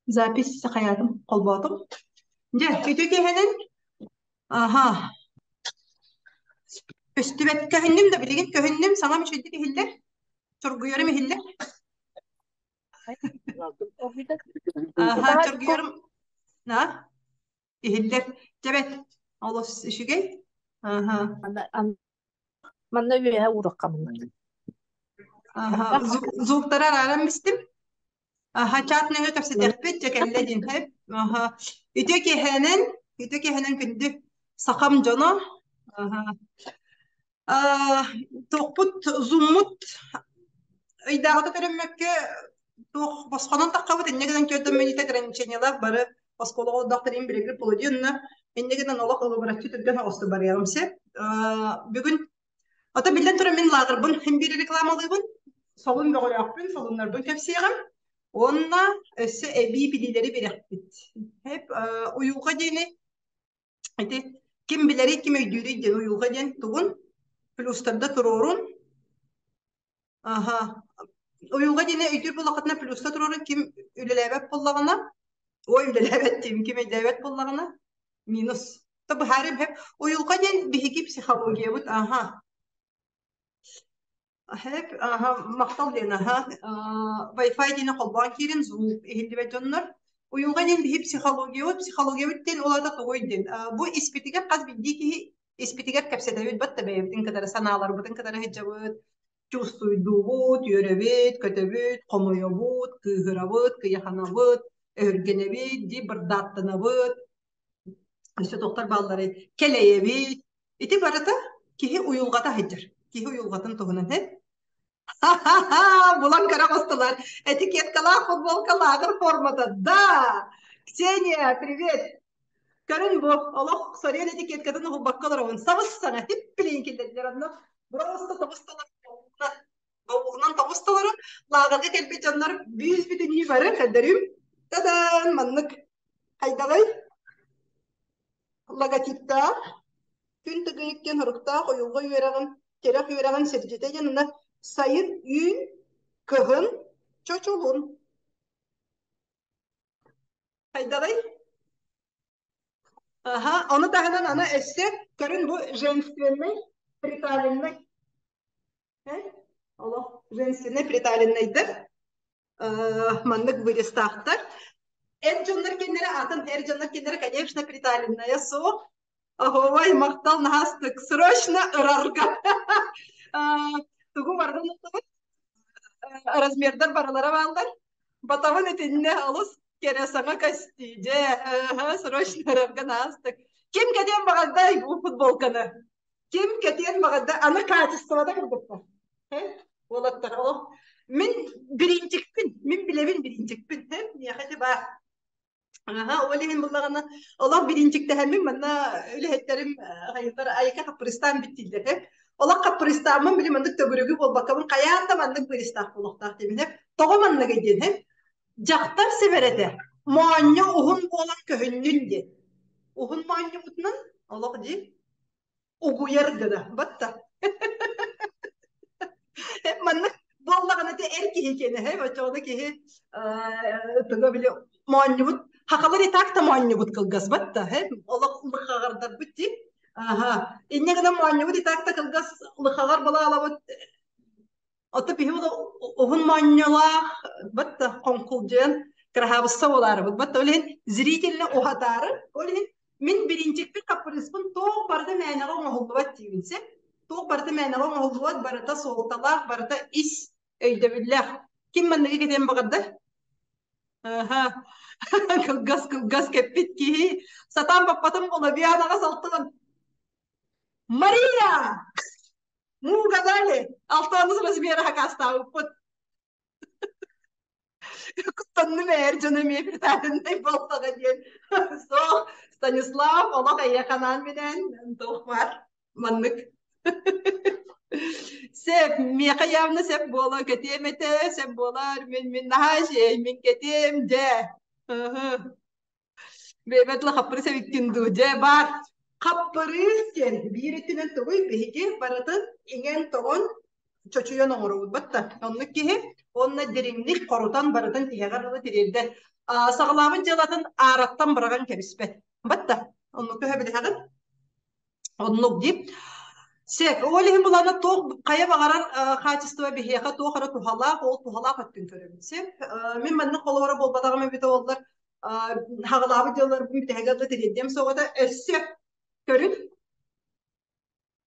Запись хайаатым холбоотум. Дьэ, үтүө киэһэнэн аха көстүбэт көһүннүм да билигин көһүннүм саҥам үчүгэйдик иһиллэр чоргуйарым иһиллэр аха чоргуйарым на иһиллэр дьэбэт олус үчүгэй аха Манна үөһэ уурахха манна. Аха звуктары арааран бистим. Аха чат нөҥүө кэпсэтиэхпит дьэ кэллэ диэн хэп. Аха үтүө киэһэнэн күндү сахам дьоно. Аха туохпут зуммут ыйдааҕыта көрүммэккэ туох босхонон таххабыт инньэ гынан көрдөм мүнүүтэ ограничениелаах бары оскуолаҕа олордохторун билигин полуденна инньэ гынан олох ылыбыраччы түргэн оҕусту барыаҕым сөп. Бүгүн ото биллэн туран мин лааҕырбын хим биир рекламалыыбын, солун бөҕөлөөхпүн, солуннарбын кэпсиэҕим. Уонна өссө эбии билиилэри бирэхпит. Хеп уйулҕа диэни ити ким билэрий, ким өйдүүрүй диэн уйулҕа диэн тугун плюстарда туруорун. Аха. Уйулҕа диэни өйдүүр буоллаххытына плюска туруорун ким үлэлээбэт буоллаҕына, ой үлэлээбэт диим, ким өйдөөбөт буоллаҕына минус. То быһаарыым хэп. Уйулҕа диэн биһиги психологиябыт, аха. Хэп, аха, махтал диэн, аха. Wi-Fi диэни холбоон киирин, звук иһиллибэт дьоннор. Уйулҕа диэн биһи психологиябыт, психологиябыт диэн ол аата тугуй диэн. Бу испитигэр хас биирдии киһи испитигэр кэпсэтэбит, батта бэйэбитин кытары санааларбытын кытары сылдьабыт, чувствуйдуубут, үөрэбит, көтөбүт, хомойобут, кыыһырабыт, кыйаханабыт, өһүргэнэбит, дии бырдааттанабыт, өссө туохтар баалларый, кэлэйэбит. Ити барыта киһи уйулҕата сылдьар. Киһи уйулҕатын туһунан һэ. Ха-ха-ха! Булан көрө оҕустулар. Этикеткалаах футболка лааҕыр формата. Да! Ксения, привет! Көрүн бу, олох сорен этикеткатын уһулбакка олоробун. Сабыс-саҥа типпилиин киллэрдилэр онно. Просто тобус-толору бобугунан тобус-толору лааҕырга кэлбит дьоннор бүүс-бүтүннүү бары көрдөрүүм. Та-дан! Маннык хайдаҕый? Логотиптаах, күн тыгыйык диэн соруктаах уйулҕа үөрэҕин, тирэх үөрэҕин сирдьитэ диэн уонна сайын үүн, кыһын чочулун. Хайдаҕый? Аха, ону таһынан аны өссө көрүн бу женственный, приталенный. Олох женственный приталенныйдар маннык вырезтаахтар. Эр дьоннор кинилэри атын эр дьоннор кинилэри, конечно, приталенная суох. Оһуобай махтал наһаастык срочно ырарга. Тугу барытын размердар барылара бааллар. Батабын итиннэ олус кэрэ саҥа көстүү дьэ срочно ырарга наһаастык. Ким кэтиэн баҕардай бу футболканы? Ким кэтиэн баҕарда аны качествота кыргыттар. Уолаттар олох мин бириинчикпин, мин билэбин бириинчикпин. Миэхэ ити баар. Аха, ол иһин буллаҕына олох бириинчиктэһэммин манна үлэһиттэрим хайытар айка хаппырыстаан бүттүүллэр. Олох хаппырыстааммын били маннык төгүрүгү буолбаккабын хайаан да маннык быристаах буолуохтаах диэбин. Тоҕо манныгый диэн. Дьахтар сэбэрэтэ моонньо уһун буолан көһүннүн диэн. Уһун моонньубутунан олох дии угуйар гына батта. Маннык буоллаҕына те эр киһи киэнэ оччоҕуна киһи туга били моонньубут хахалар и так-то моонньубут кылгас батта олох лыхаҕардарбыт дии аха инньэ гынан моонньубут и так-то кылгас лыхаҕар балаалабыт. Ото биһи уһун моонньолоох батта хоҥкулдьуйан кыраһаабысса буолаарыбыт. Батта ол иһин зрительно уһатаары, ол иһин мин бириинчикпин хаппырыыспын туох барыта мээнэҕэ оҥоһуллубат диибин сөп. Туох барыта мээнэҕэ оҥоһуллубат, барыта суолталаах, барыта ис өйдөбүллээх. Ким манныгы кэтиэн баҕарда? Аха. Кылгас кылгас кэппит киһи сатаан баппатым Оловианаҕа салтан. Мария! Мы угадали! Алтыаныс размера хакастаабыппыт. Куттанным эр дьоно эмиэ приталеннай буоллаҕа диэн. Суох, Станислав олох эйиэхэ анаан-минээн туох баар маннык. Сөп, миэхэ явно сөп буола кэтиэм этэ, сөп буолар, мин наһаа үчүгэй, мин кэтиэм, дьэ. Бэйэбэт ыла хаппырыыс эбиккин дуу, дьэ баар. Хаппырыыс диэн биир өттүнэн тугуй биһиги барытын иҥэн-тоҕон чочуйан оҥоробут батта. Оннук киһи. Уонна дириҥник хорутан барытын тиһэҕэр ыла тириэрдэр. Саҕалаабыт дьыалатын аараттан быраҕан кэбиспэт. Батта, оннук көһө билэҕин. Оннук дип. Сек, ол иһин булана туох хайа баҕарар хаачыстыба биһиэхэ туох эрэ туһалаах, ол туһалаах өттүн көрөбүт. Сеп, мин маннык холобура буолбатаҕым эбитэ буоллар, хаҕалаабыт дьыалаларбын бүтэһигэр да тириэрдиэм суоҕа өссө көрүн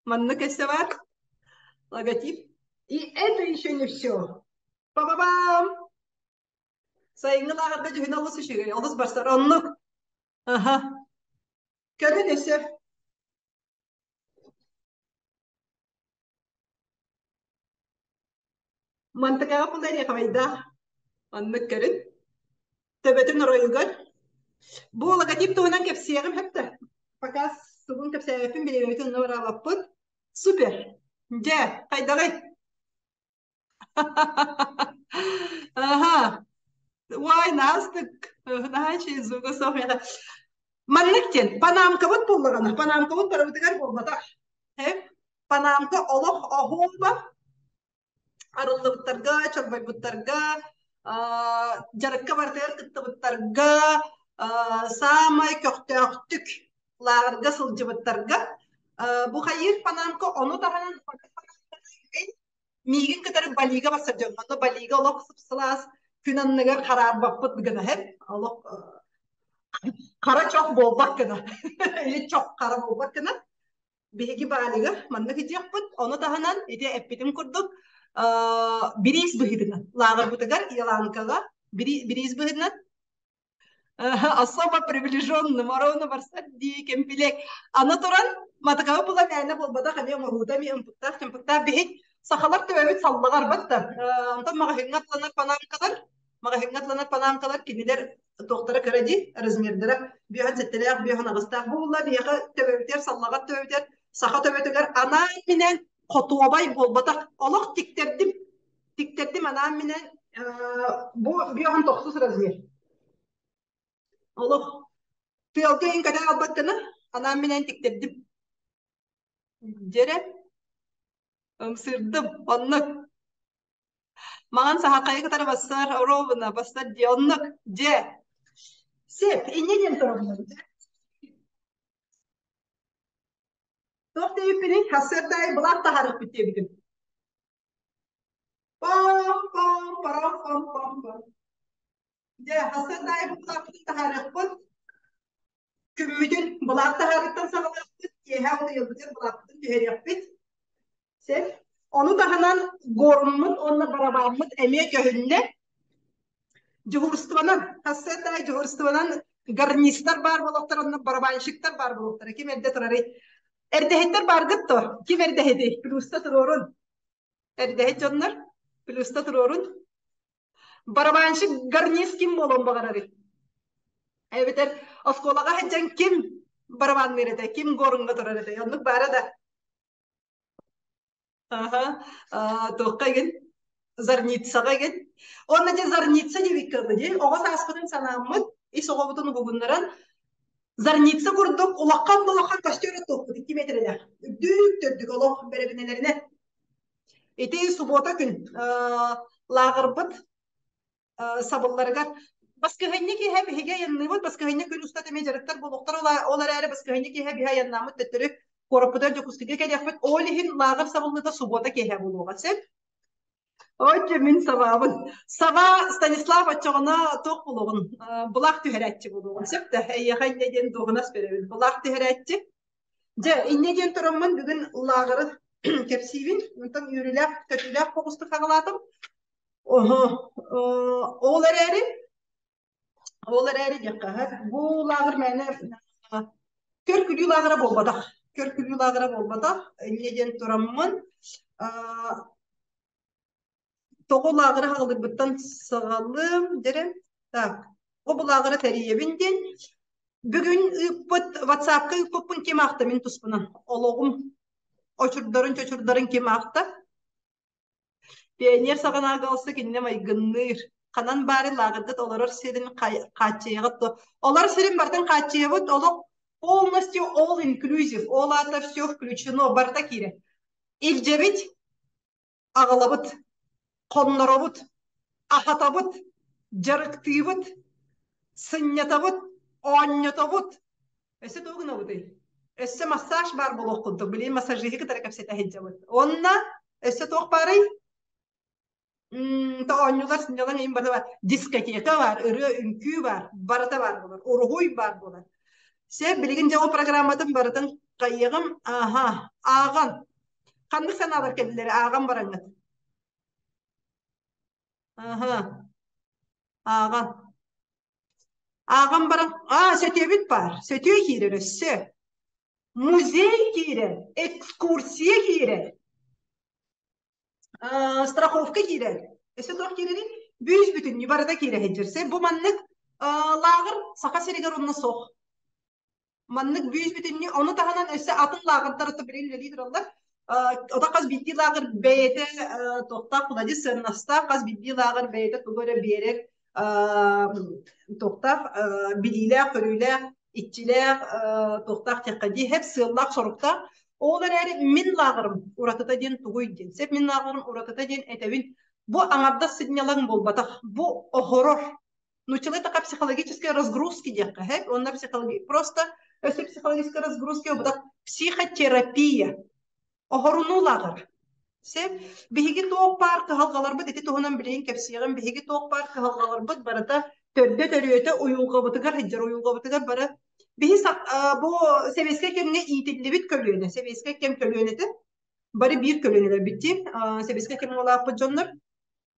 маннык өссө баар логотип. И это еще не все. Па-ба-бам! Сайыҥҥы лааҕырга дьүһүнэ олус үчүгэй, олус барсар. Оннук. Аха. Көрүн өссө. Мантыкаҕа була эриэхэбэйдээх. Оннук көрүн. Төбөтүн оройугар. Бу логотип туһунан кэпсиэҕим хэптэ. Пока тугун кэпсээбэппин бириэмэбитин онно бараабаппыт. Супер! Дьэ, хайдаҕый? Аха. Уай, наастык. Наһаа звуга суох миэхэ. Маннык диэн, панамкабыт буоллаҕына, панамкабыт барыбытыгар буолбатах. Панамка олох оһуоба арыллыбыттарга, чорбойбуттарга, дьарыкка барытыгар кыттыбыттарга, саамай көхтөөхтүк лааҕырга сылдьыбыттарга бу хайыыр панамка ону таһынан миигин кытары Балига барсар дьон онно Балига олох сып-сылаас күн анныгар хараарбаппыт гына һэп олох хара чох буолбат гына или чох хара буолбат гына биһиги Балига маннык идиэхпит ону таһынан ити эппитим курдук бириис быһыытынан лааҕырбытыгар Еланкаҕа бириис быһыытынан Особо приближенным ровно барсар дии кэмпилиэк. Аны туран, матыкаҕа була мээнэ буолбатах эмиэ оҥоһуута эмиэ ымпыктаах-чымпыктаах биһик сахалар төбөбүт саллаҕар батта. Онтон маҕаһыыҥҥа атланар панамкалар, маҕаһыыҥҥа атланар панамкалар кинилэр туохтара кыра дии, размердара бүөһэн сэттэлээх, бүөһэн аҕыстаах буолла биһиэхэ төбөбүтүгэр саллаҕар төбөбүтүгэр саха төбөтүгэр анаан-минээн хотуобай буолбатах. Олох тиктэрдим тиктэрдим анаан-минээн бу бүөҕүн тохсус размер. Олох тыалга иһин кэтэ албат гына анаан-минээн тиктэрдим. Дьэрэ ымсырдым оннук. Маҥан саһархайы кытары бассар ровно бассар дии оннук дьэ. Сеп инньэ диэн турабын. Туох диэбиппиний? Сарсыарда аайы былаах таһаарыахпыт диэбитим. Пам-пам, парам-пам-пам-пам. Дьэ, сарсыарда аайы былаахпытын таһаарыахпыт. Күммүтүн былаах таһаарыттан саҕалыахпыт, киэһэ утуйарбытыгар былаахпытын түһэриэхпит. Сеп. Ону таһынан горуммут уонна барабааммыт эмиэ көһүннэ. Дьуһуурустубанан, сарсыарда аайы дьуһуурустубанан гарнистар баар буолуохтара уонна барабанщиктар баар буолуохтара. Ким эрдэ турарый? Эрдэһиттэр бааргыт дуо? Ким эрдэһитий? Плюста туруорун. Эрдэһит дьоннор, плюста туруорун. Барабанщик гарнист ким буолуон баҕарарый? Эбэтэр оскуолаҕа сылдьан ким барабанныыр этэ, ким горуҥҥа турар этэ? Оннук баара да? Аха, туохха игин? Зарницаҕа игин. Уонна дьэ зарница диэбиккэ дылы дии, оҕо сааспытын санааммыт, ис оҕобутун уһугуннаран зарница курдук улахан да улахан костер оттуохпут 2 метрэлээх. Үрдүк төрдүк олох бэрэбинэлэринэн. Ити субуота күн лааҕырбыт сабылларыгар баскыһынньа киэһэ биһиги айанныыбыт, баскыһынньа күн устата эмиэ дьарыктар буолуохтара, ол эрээри баскыһынньа киэһэ биһи айаннааммыт төттөрү куораппытыгар Дьокуускайга кэлиэхпит. Ол иһин лааҕыр сабыллыыта субуота киэһэ буолуоҕа сөп. Оччо мин сабаабын. Саба Станислав оччоҕуна туох буолуоҕун, былаах түһэрээччи буолуоҕун сөп да, эйиэхэ инньэ диэн дуоһунас бэрэбин. Былаах түһэрээччи. Дьэ, инньэ диэн тураммын бүгүн лааҕыры кэпсиибин. Онтон үөрүүлээх, көтүүлээх соҕустук хаҕалаатым. Оһо, ол эрээри, ол эрээри диэххэ, бу лааҕыр мээнэ көр-күлүү лааҕыра буолбатах. Көр-күлүү лааҕыра буолбатах. Инньэ диэн тураммын, тоҕо лааҕыры хаҕылыырбыттан саҕалыым дэрэн. Так, бу лааҕыры тэрийэбин диэн бүгүн ыыппыт WhatsApp-ка ыыппыппын ким аахта мин туспунан? Олоҕум очурдарын-чочурдарын ким аахта? Пионер саҕанааҕы галстук иннэ майгынныыр. Ханан баары лааҕыргыт олорор сирин хааччыйаҕыт дуо? Олорор сирин барытын хааччыйабыт, олох полностью all inclusive, ол аата все включено, барыта киирэр. Илдьэбит, аҕалабыт, хонноробут. Аһатабыт, дьарыктыыбыт, сынньатабыт, оонньотобут. Өссө тугу гынабытый? Өссө массаж баар буолуох курдук. Билигин массажиһы кытары кэпсэтэ сылдьабыт. Уонна өссө туох баарый? Оонньуулар сынньалаҥ иһин барыта бар. Дискотека бар, ырыа, үҥкүү бар, барыта бар буолар. Уруһуй бар буолар. Сэ билигин дьэ ол программатын барытын хайыаҕым, аха, ааҕан. Ханнык санаалар кэллилэр ааҕан бараҥҥыт? Аха, ааҕан. Ааҕан баран, аа, сөтүөбүт баар. Сөтүө киирэр өссө. Музей киирэр, экскурсия киирэр. Страховка киирэр. Өссө туох киирэрий? Бүүс бүтүннүү барыта киирэ сылдьар. Сэ бу маннык лааҕыр Саха сиригэр онно суох. Маннык бүүс бүтүннүү ону таһынан өссө атын лааҕырдар ото билигин үлэлии тураллар. Ото хас биирдии лааҕыр бэйэтэ туохтаах куладьы сыаннастаах, хас биирдии лааҕыр бэйэтэ тугу эрэ биэрэр туохтаах билиилээх-көрүүлээх, иччилээх туохтаах диэххэ дии һэп сыаллаах-соруктаах. Ол эрээри мин лааҕырым уратыта диэн тугуй диэн. Сөп мин лааҕырым уратыта диэн этэбин. Бу аҥардас сынньалаҥ буолбатах. Бу оһорор. Нууччалыы така психологическая разгрузки диэххэ һэп. Уонна психологи просто өссө психологическая разгрузки буолбатах психотерапия. Оһорунуу лааҕыр. Сөп. Биһиги туох баар кыһалҕаларбыт ити туһунан билигин кэпсиэҕим. Биһиги туох баар кыһалҕаларбыт барыта төрдө-төрүөтэ уйулҕабытыгар сылдьар уйулҕабытыгар бары биһи бу сэбиэскэй кэмҥэ иитиллибит көлүөнэ, сэбиэскэй кэм көлүөнэтэ бары биир көлүөнэлэрбит дии. Сэбиэскэй кэмҥэ улааппыт дьоннор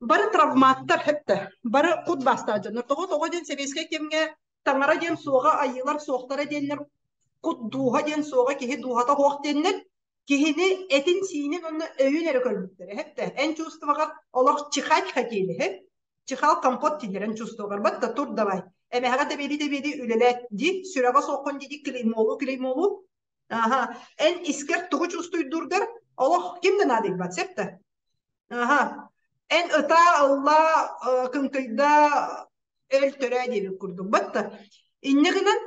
бары травматтар хэптэ бары кут бастаах дьоннор. Тоҕо тоҕо диэн сэбиэскэй кэмҥэ таҥара диэн суоҕа, айыылар суохтара диэннэр кут дууһа диэн суоҕа, киһи дууһата суох диэннэр киһини этин-сиинин уонна өйүн эрэ көрбүттэрэ хэптэ. Эн чувствоҕар олох чихать хотели хэп. Чихал компот дииллэр эн чувствоҕар бат да тур давай. Эмэһэҕэ тэбиэли-тэбиэли үлэлээт дии, сүрэҕэ суоххун дии клеймолу клеймолу. Аха, эн искэр тугу чувствуйдуургар олох ким да наадыйбат сеп да. Аха, эн ытаа, ыллаа, кыҥкыйдаа, өл төрөө диэбит курдук. Батта. Инньэ гынан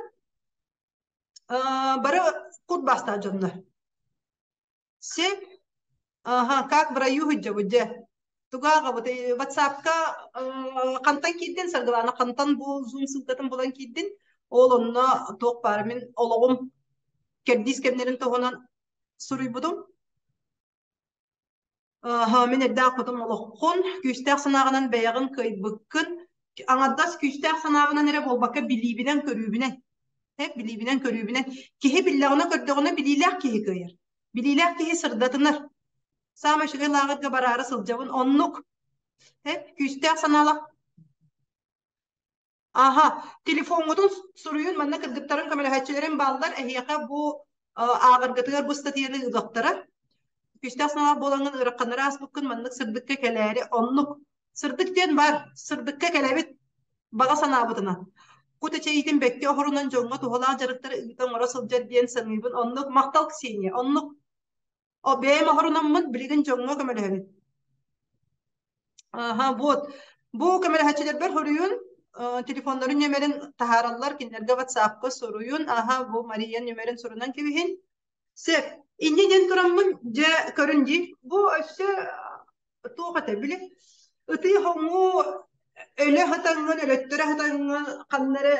бары кут бастаах дьоннор. Сеп, аха, как в раю сылдьабыт дьэ. Туга аҕабыт WhatsApp-ка хантан киирдин Саргылаана хантан бу Zoom ссылкатын булан киирдин ол онно туох баар мин олоҕум кэрдиис кэмнэрин туһунан суруйбутум. Мин эрдээх хотум олоххун, күүстээх санааҕынан бэйэҕин кыайбыккын, аҥардас күүстээх санаабынан эрэ буолбакка билиибинэн-көрүүбүнэн, билиибинэн-көрүүбүнэн киһи биллэҕинэ-көрдөҕүнэ билиилээх киһи кыайар. Билиилээх киһи сырдатынар. Саамай үчүгэй лааҕырга бараары сылдьабын. Оннук. Күүстээх санаалаах Аха, телефоҥҥутун суруйун, манна кыргыттарым көмөлөһөөччүлэрим бааллар, эһиэхэ бу ааҕаргытыгар бу ыстатыйаны ыытыахтара. Күүстээх санаалаах буолаҥҥын ыараханнары ааспыккын маннык сырдыкка кэлээри оннук. Сырдык диэн баар, сырдыкка кэлэбит баҕа санаабытынан. Кут эчэйиитин бэккэ оһорунан дьоҥҥо туһалаах дьарыктары ыыта оҥоро сылдьар диэн саныыбын. Оннук махтал Ксения, оннук. О, бэйэм оһорунаммын билигин дьоҥҥо көмөлөһөбүн. Аха, вот. Бу көмөлөһөөччүлэрбэр суруйун, телефоннарын нүөмэрин таһаараллар, кинилэргэ WhatsApp-ка суруйун, аха, бу Мария нүөмэрин сурунан кэбиһин. Сөп. Инньэ диэн тураммын, дьэ, көрүн дии. Бу өссө туох этэ, били ытыы-хоҥуу өлө сытаҥҥын, өлөттөрө сытаҥҥын ханна эрэ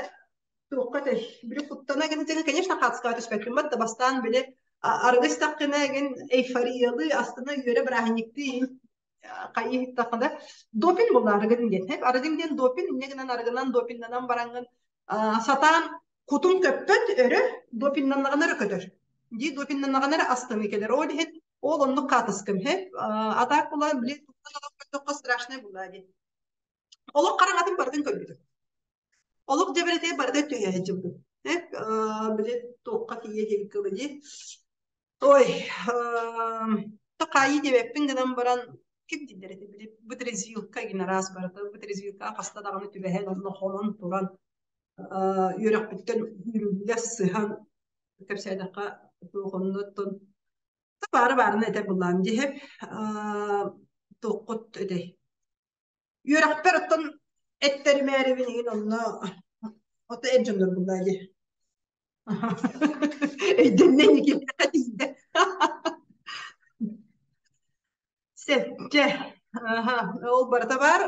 туохха этэй, били куттана гын конечно, хаацкаҕа түспэккин бат да бастаан били арыгы истэххинэ гин эйфориялыы, астына үөрэ бырааһынньыктыы хайыы иһиттэххинэ допинг буолла арыгын диэн арыгын диэн допинг инньэ гынан арыгынан допиннанан бараҥҥын сатаан кутун көппөт өрө допиннаннаҕына эрэ көтөр дии допиннаннаҕына эрэ астыныы кэлэр ол иһин ол оннук хаатыскым а так була били көрдөххө страшный була дии олох хараҥатын барытын көрбүтүм олох дьэбэрэтигэр барыта түһэ сылдьыбытым били туохха тиийэ диэбиккэ дии Ой, хаайыы диэбэппин гынан баран ким дииллэр этэ били вытрезвилка гин араас барыта вытрезвилкаҕа хаста даҕаны түбэһэн онно хонон туран үөрэхпиттэн үүрүллэ сыһан кэпсээтэххэ туох оннуттан баары баарына этэр былаан диэһэп туоххут этэй үөрэхпэр оттон эттэримээрибин игин онно ото эр дьоннор буллаа дии Өйдөннө Никита тиийдэ. Сөп, дьэ. Аха, ол барыта баар.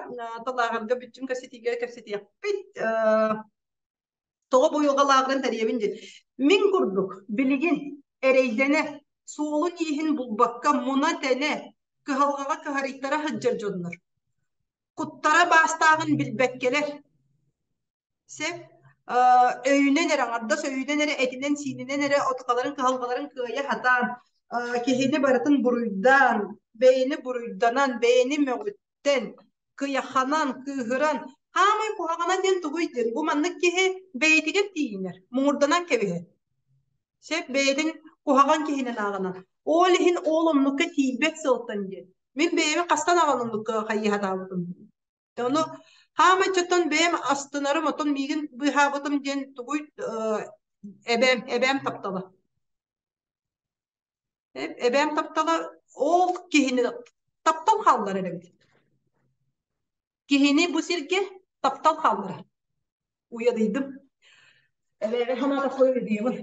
Талааҕырга бүччүм кэпсэтиигэ кэпсэтиэхпит. Тоҕо бу уйулҕалааҕырын тэрийэбин диэн. Мин курдук билигин эрэйдэнэ, суолун-ииһин булбакка муна-тэнэ, кыһалҕаҕа кыһарыйтара сылдьар дьоннор. Куттара баастааҕын билбэккэлэр, Сөп. Өйүнэн эрэ, аҥардас өйүнэн эрэ, этинэн-сиининэн эрэ отукаларын кыһалҕаларын кыайа сатаан, киһини барытын буруйдаан, бэйэни буруйданан, бэйэни мөҕүттэн, кыйаханан, кыыһыран, хаамай куһаҕана диэн тугуй диэн, бу маннык киһи бэйэтигэр тиийинэр, муҥурданан кэбиһэр. Сөп, бэйэтин куһаҕан киһинэн ааҕынан. Ол иһин ол оннукка тиийбэт сыалтан диэн. Мин бэйэбин хастан аҕал оннукка хайыы сатаабытым. Ону хаамай чоттон бэйэм астынарым, оттон миигин быыһаабытым диэн тугуй эбээм, эбээм таптала. Эбээм таптала ол киһини таптал хаалларар эбит. Киһини бу сиргэ таптал хаалларар. Уйадыйдым. Эбээбин санаатахпына уйадыйабын.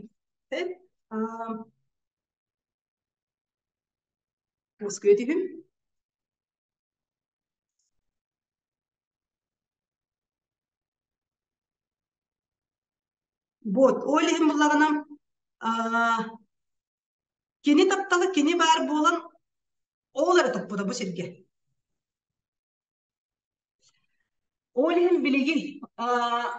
Москве түһүм. Вот, ол иһин буллаҕына кини таптала кини баар буолан ол эрэ туппута бу сиргэ. Ол иһин билигин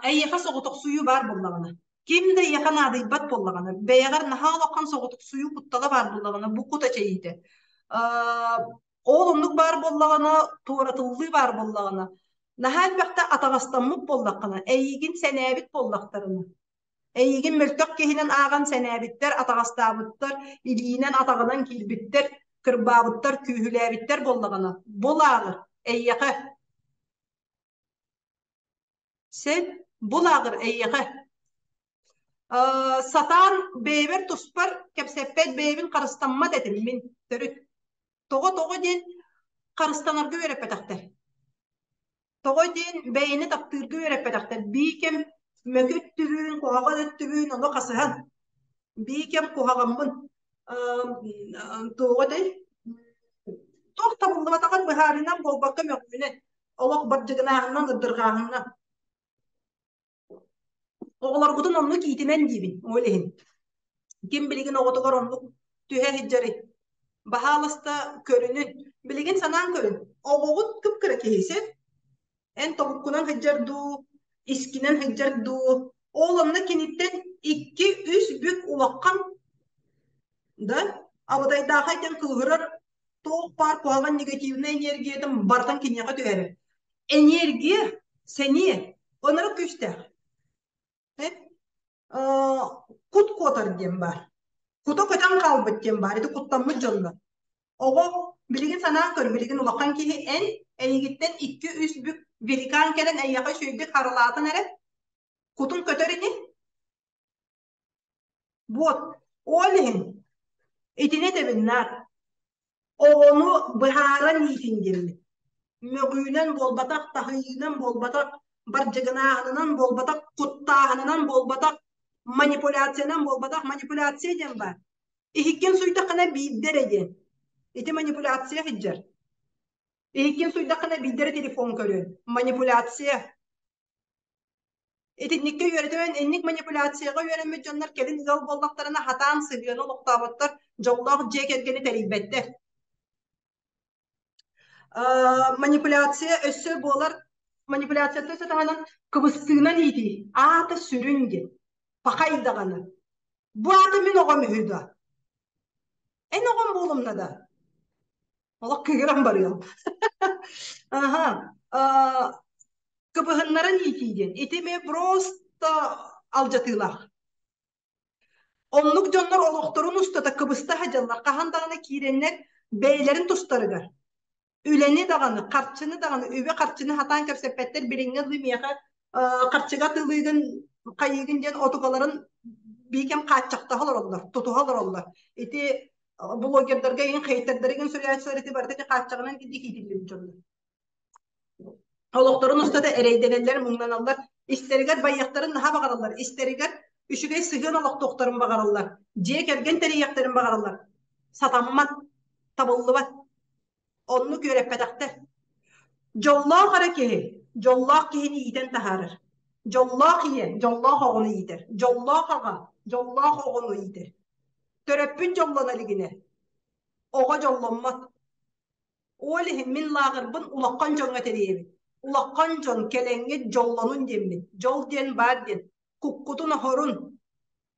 эйиэхэ соҕотохсуйуу баар буоллаҕына, ким да эйиэхэ наадыйбат буоллаҕына, бэйэҕэр наһаа улахан соҕотохсуйуу куттала баар буоллаҕына, бу кут эчэйиитэ. Ол оннук баар буоллаҕына, туоратыллыы баар буоллаҕына, наһаа элбэхтэ атаҕастаммыт буоллаххына, эйиигин сэнээбит буоллахтарына, эйиигин мөлтөх киһинэн ааҕан сэнээбиттэр, атаҕастаабыттар, илиинэн, атаҕынан киирбиттэр, кырбаабыттар, күүһүлээбиттэр буоллаҕына, бу лааҕыр эйиэхэ Сен бу лааҕыр эйиэхэ сатаан бэйэбэр туспар кэпсэппэт бэйэбин харыстаммат этим мин төрүт. Тоҕо-тоҕо диэн харыстанарга үөрэппэтэхтэр. Тоҕо диэн бэйэни таптыырга үөрэппэтэхтэр. Биикэм мөкү өттүбүн, куһаҕан өттүбүн ону хасыһан. Биикэм куһаҕаммын туоҕа этэй? Туох табыллыбатаҕын быһаарынан буолбакка мөҕүүнэн, олох бардьыгынааһынынан, ыдырҕааһынынан. Оҕолоргутун оннук иитимэн диибин, ол иһин. Ким билигин оҕотугар оннук түһэ сылдьарый? Баһаалыста көрүнүн. Билигин санаан көрүн. Оҕоҕут кып-кыра киһи Эн тобуккунан сылдьар дуу, искинэн сылдьар дуу, ол онно киниттэн 2-3 бүк улахан да абытайдаахай диэн кыыһырар туох баар куһаҕан негативнай энергиятын барытын киниэхэ түһэрэр. Энергия, сэниэ, ынырык күүстээх. Кут куотар диэн баар. Кута көтөн хаалбыт диэн баар. Ити куттаммыт дьоннор. Оҕо билигин санаан көр, билигин улахан киһи эн эйигиттэн 2-3 бүк великан кэлэн эйиэхэ үчүгэйдик харалаатын эрэ, кутун көтөр ини. Вот, ол иһин итини этэбин наар. Оҕону быһааран иитин диэммин. Мөҕүүнэн буолбатах, таһыйыынан буолбатах, бардьыгынааһынынан буолбатах, куттааһынынан буолбатах, манипуляциянан буолбатах. Манипуляция диэн баар. Иһиккин суйдаххына биирдэ эрэ диэн. Ити манипуляция сылдьар. Иһиккин суйдаххына биирдэ эрэ телефон көрүөн. Манипуляция. Итинниккэ үөрэтэн, инник манипуляцияҕа үөрэммит дьоннор кэлин ыал буоллахтарына хатаан сыһыаны олохтооботтор, дьоллоох дьиэ кэргэни тэрийбэттэр. Манипуляция өссө буолар, манипуляцията өссө таһынан кыбыстыынан иитии, аата сүрүн диэн, пахай даҕаны. Бу аата мин оҕом үһү да? Эн оҕом буолумна да? Олох кыыһыран барыам. Аха. Кыбыһыннаран иитии диэн. Ити эмиэ просто алдьатыылаах. Оннук дьоннор олохторун устата кыбыста сылдьаллар. Хаһан даҕаны киирэннэр бэйэлэрин тустарыгар үлэни даҕаны, харчыны даҕаны, үбү-харчыны сатаан кэпсэппэттэр. Билиҥҥи дылы миэхэ харчыга атыылыыгын, хайыыгын диэн отукаларын биикэм хааччахтаһа олороллор, тутуһа олороллор. Ити блогердарга игин хейтердэригин суруйааччылар ити барыта ити хааччаҕынан кирдик иитиллибит дьоннор. Олохторун устата эрэйдэнэллэр, муҥнаналлар, истэригэр байыахтарын наһаа баҕараллар, истэригэр үчүгэй сыһыан олохтуохтарын баҕараллар, дьиэ кэргэн тэрийиэхтэрин баҕараллар. Сатаммат, табыллыбат. Оннук үөрэппэтэхтэр. Дьоллоох эрэ киһи дьоллоох киһини иитэн таһаарар. Дьоллоох ийэ дьоллоох оҕону иитэр. Дьоллоох аҕа дьоллоох оҕону иитэр. Төрөппүт дьоллоно илигинэ оҕо дьолломмот. Ол иһин мин лааҕырбын улахан дьоҥҥо тэрийэбин. Улахан дьон кэлэҥҥит дьоллонун диэммин. Дьол диэн баар диэн. Куккутун оһорун.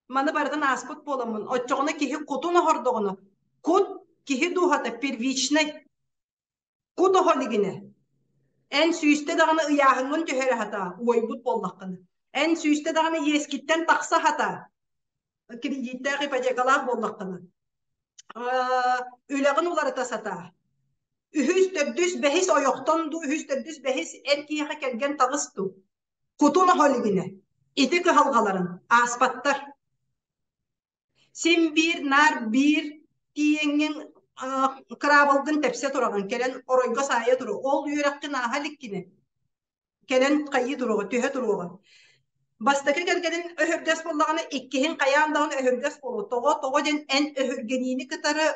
Маны барытын ааспыт буоламмын, оччоҕуна киһи кутун оһордоҕуна, кут киһи дууһата первичнай. Кут оһо илигинэ. Эн сүүстэ даҕаны ыйааһыҥҥын түһэрэ сатаа, уойбут буоллаххына. Эн сүүстэ даҕаны иэскиттэн тахса сатаа, кредиттээх ипотекалаах буоллаххына. Үлэҕин уларыта сатаа. Үһүс, төрдүс, бэһис ойохтон дуу, үһүс, төрдүс, бэһис эр киһиэхэ кэргэн таҕыс дуу. Кутун оһо илигинэ. Ити кыһалҕаларын ааспаттар. Син биир наар биир тиийэҥҥин кыраабылгын тэпсэ тураҕын, кэлэн оройго саайа туруо. Ол үөрэххин ааһа иликкинэ кэлэн хайыы туруоҕа, түһэ туруоҕа. Бастакы кэргэнин өһүргэс буоллаҕына, иккиһин хайаан даҕаны өһүргэс буолуо. Тоҕо? Тоҕо диэн эн өһүргэниини кытары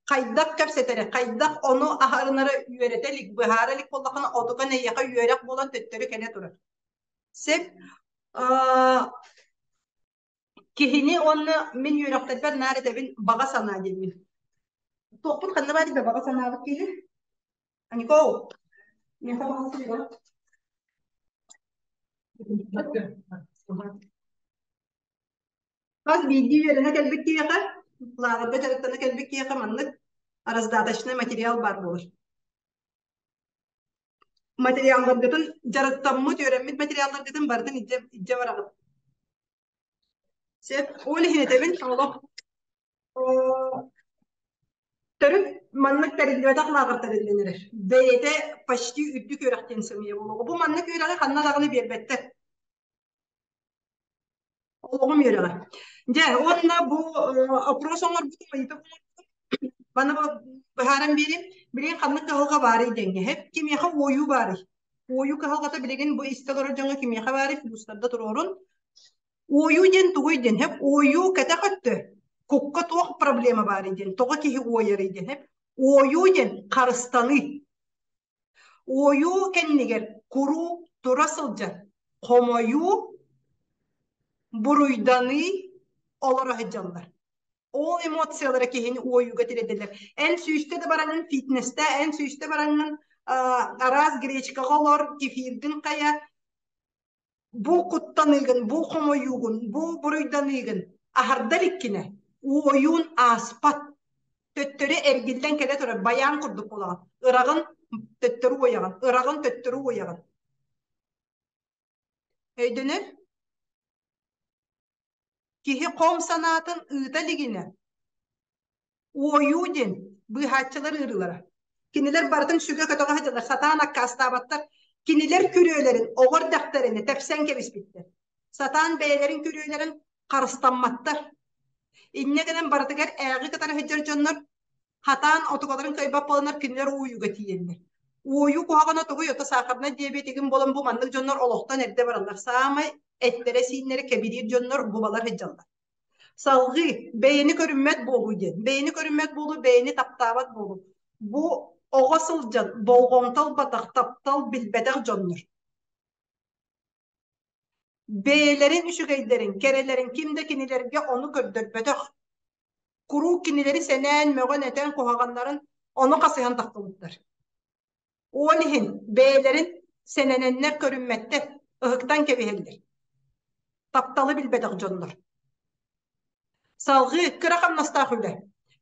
хайдах кэпсэтэрэ, хайдах ону аһарынары үөрэтэ илик, быһаара илик буоллаххына, отукан эйиэхэ үөрэх буолан төттөрү кэлэ турар. Сөп. Киһини уонна мин үөрэхтэрбэр наар этэбин баҕа санаа диэммин. Туохпут ханна баар да баҕа санаабыт киһи? Аникоу, миэхэ баҕа санаа. Хас биирдии үөрэнэ кэлбит киһиэхэ, лааҕырга дьарыктана кэлбит киһиэхэ маннык раздаточный материал баар буолар. Материалларгытын дьарыктаммыт, үөрэммит материалларгытын барытын илдьэ, илдьэ бараҕыт. Сөп. Ол иһин этэбин, олох төрүт маннык тэриллибэтэх лааҕыр тэриллэн эрэр. Бэйэтэ почти үрдүк үөрэх диэн сымыйа буолуоҕа. Бу маннык үөрэҕи ханна даҕаны биэрбэттэр. Олоҕум үөрэҕэ. Дьэ, уонна бу опрос оҥорбутум, ыйытык оҥорбутум. Маны быһааран биэрим. Билигин ханнык кыһалҕа баарый диэҥҥэ. Кимиэхэ уойуу баарый? Уойуу кыһалҕата билигин бу истэ олорор дьоҥҥо кимиэхэ баарый? Плюстарда туруорун. Уойуу диэн тугуй диэн, хэп уойуу кэтэх өттө. Кукка туох проблема баарый диэн, тоҕо киһи уойарый диэн, хэп уойуу диэн харыстаныы. Уойуу кэннигэр куруук тура сылдьар хомойуу, буруйданыы олоро сылдьаллар. Ол эмоциялара киһини уойууга тириэрдэллэр. Эн сүүстэ да бараҥҥын фитнестээ, эн сүүстэ бараҥҥын араас гречкаҕа олор, кефиргин хайа, бу куттаныыгын, бу хомойуугун, бу буруйданыыгын аһардар иккинэ уойуун ааспат. Төттөрү эргиллэн кэлэ турар байаан курдук буолаҕын. Ыраҕын төттөрү уойаҕын, ыраҕын төттөрү уойаҕын. Өйдөнөр? Киһи хом санаатын ыыта илигинэ уойуу диэн быыһааччылар ыарыылара. Кинилэр барытын сүгэ-көтөҕө сылдьаллар, сатаан аккаастаабаттар. Кинилэр күрүөлэрин оҕо эрдэхтэринэ тэпсэн кэбиспиттэр. Сатаан бэйэлэрин күрүөлэрин харыстамматтар. Инньэ гынан барытыгар ээҕи кытары сылдьар дьоннор хатаан отугаларын кыайбат буоланнар кинилэр уойууга тиийэллэр. Уойуу куһаҕана тугуй, ото сахарнай диабетигин буолан бу маннык дьоннор олохтон эрдэ бараллар. Саамай эттэрэ-сииннэрэ кэбириир дьоннор бубалар сылдьаллар. Салҕыы бэйэни көрүммэт буолуу диэн. Бэйэни көрүммэт буолуу, бэйэни таптаабат буолуу. Бу оҕо сылдьан болҕомто ылбатах, таптал билбэтэх дьоннор. Бэйэлэрин үчүгэйдэрин, кэрэлэрин ким да кинилэргэ ону көрдөрбөтөх. Куруук кинилэри сэнээн, мөҕөн, этэн куһаҕаннарын ону хасыһан тахсыбыттар. Ол иһин бэйэлэрин сэнэнэннэр көрүммэттэр, ыһыктан кэбиһэллэр. Тапталы билбэтэх дьоннор. Салҕыы кыра хамнастаах үлэ.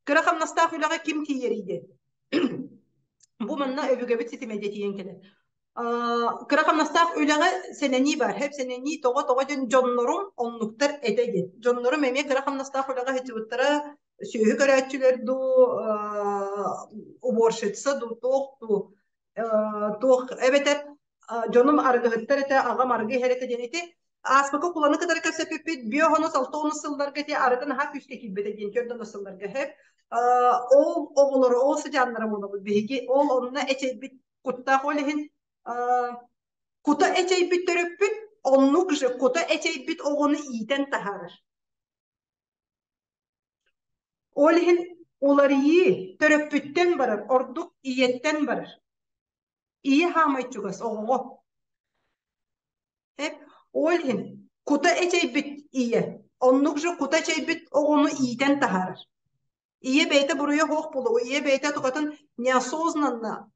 Кыра хамнастаах үлэҕэ ким тиийэрий диэн. Бу манна өбүгэбит ситимэ тиийэн кэлэр. Кыра хамнастаах үлэҕэ сэнэнии баар. Хэп сэнэнии тоҕо тоҕо диэн дьоннорум оннуктар этэ диэн. Дьоннорум эмиэ кыра хамнастаах үлэҕэ сылдьыбыттара сүөһү көрөөччүлэр дуу, уборщица дуу, туох дуу, туох эбэтэр дьонум арыгыһыттар этэ, аҕам арыгы иһэр этэ диэн ити ааспыкка куланы кытары кэпсэппиппит биоһону алтонус сылларга ити арыгы наһаа күүскэ киирбитэ диэн төрдөнө сылларга хэп ол оҕолору ол сыдьааннара буолабыт биһиги ол онно эчэйбит куттаах ол иһин кута эчэйбит төрөппүт оннук же кута эчэйбит оҕону иитэн таһаарар. Ол иһин уларыйыы төрөппүттэн барар, ордук ийэттэн барар. Ийэ хаамай чугас оҕоҕо. Эп, ол иһин кута эчэйбит ийэ оннук же кута эчэйбит оҕону иитэн таһаарар. Ийэ бэйэтэ буруйа суох буолуо, ийэ бэйэтэ тукатын неосознанно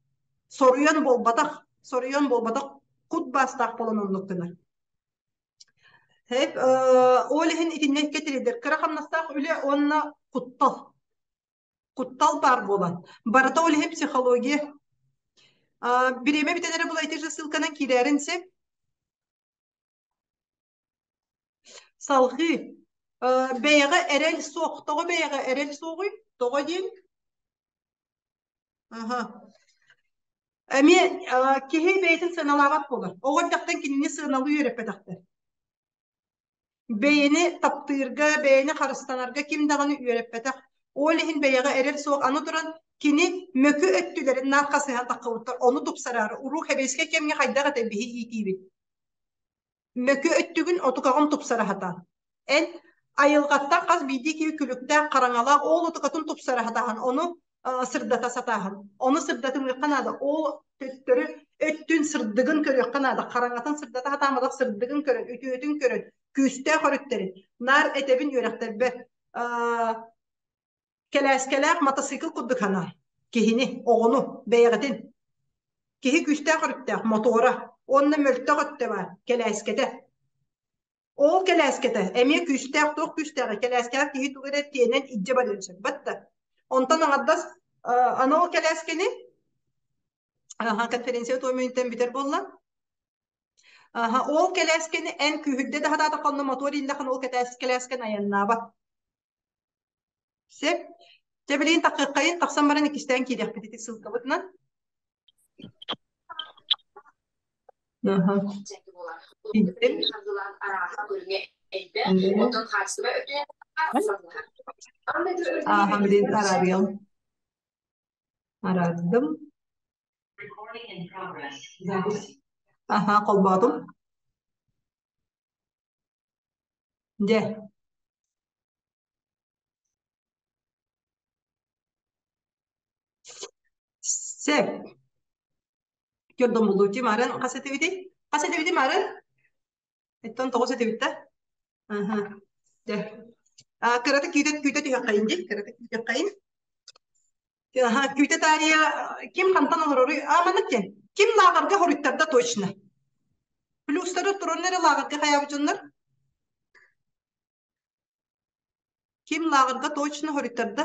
соруйан буолбатах, соруйан буолбатах кут баастаах буолан оннук гынар. Эп, ол иһин итиннэ тиридэр кыра хамнастаах үлэ уонна куттал. Куттал баар буолан. Барыта ол иһин психология. Бириэмэ бүтэн эрэ була ити же ссылканан киирээрин сөп. Салҕыы. Бэйэҕэ эрэл суох. Тоҕо бэйэҕэ эрэл суоҕуй? Тоҕо диэн? Аха. Эмиэ киһи бэйэтин сыаналаабат буолар. Оҕо эрдэхтэн кинини сыаналыы үөрэппэтэхтэр. Бэйэни таптыырга, бэйэни харыстанарга ким даҕаны үөрэппэтэх. Ол иһин бэйэҕэ эрэл суох. Аны туран, кини мөкү өттүлэрин наар хасыһан таххыбыттар, ону тупсараары уруу сэбиэскэй кэмҥэ хайдах этэ биһи иитиибит. Мөкү өттүгүн отукаҕын тупсара сатаан. Эн айылҕаттан хас биирдии киһи күлүктээх, хараҥалаах ол отукатын тупсара сатааһын, ону сырдата сатааһын. Ону сырдатымыахха наада. Ол төттөрү өттүн сырдыгын көрүөххэ наада. Хараҥатын сырдата сатааматах сырдыгын көрөн, үтүөтүн көрөн, күүстээх өрүттэрин. Наар этэбин үөрэхтэрбэр кэлээскэлээх матасыыкыл курдук санаа. Киһини, оҕону, бэйэҕитин. Киһи күүстээх өрүттээх мотуора уонна мөлтөх өттө баар, кэлээскэтэ. Ол кэлээскэтэ эмиэ күүстээх туох күүстээҕий? Кэлээскэҕэ киһи тугу эрэ тиэнэн илдьэ барыан сөп батта. Онтон аҥардас аны ол кэлээскэни аха конференция туомуйунтан бүтэр буолла. Аха ол кэлээскэни эн күүһүрдэ да сатаатахха онно мотуор ииллэххин ол кэлээскэн айаннаабат. Сөп. Дьэ билигин таххыаххайын тахсан баран иккистээн киириэхпит ити ссылкабытынан. Аха. Киирдим. Ааһа билигин араарыам. Араардым. Аха, холбоотум. Дьэ. Сөп. Көрдөн марын хас этибитий? Хас этибитий марын? Эттон тоҕус этибит да? Аха. Дьэ. Кырата күүтэ күүтэ түһэххэйин дии. Кырата күүтэххэйин. Аха, күүтэ таарыйа ким хантан олороруй? А маннык диэн. Ким лааҕырга хоруйтарда точно. Плюстары туран эрэ лааҕырга хайаабыт дьоннор? Ким лааҕырга точно хоруйтарда?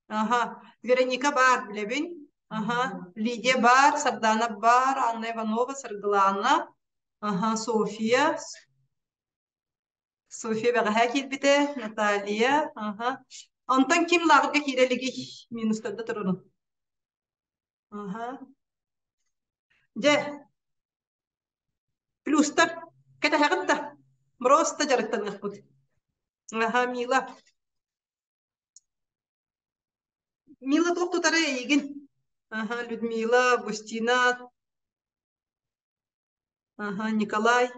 Аха, Вероника баар билэбин. Аха, Лидия баар, Сардана баар, Анна Иванова, Саргылаана. Аха, София. София бэҕэһээ киирбитэ, Наталья. Аха. Онтон ким лааҕырга киирэ илигий? Минустарда турурун. Аха. Дьэ, плюстар кэтэһэҕит да? Просто дьарыктаныахпыт. Аха, Мила. Мила туох тутара эйигин? Аха, Людмила, Августина, аха, Николай.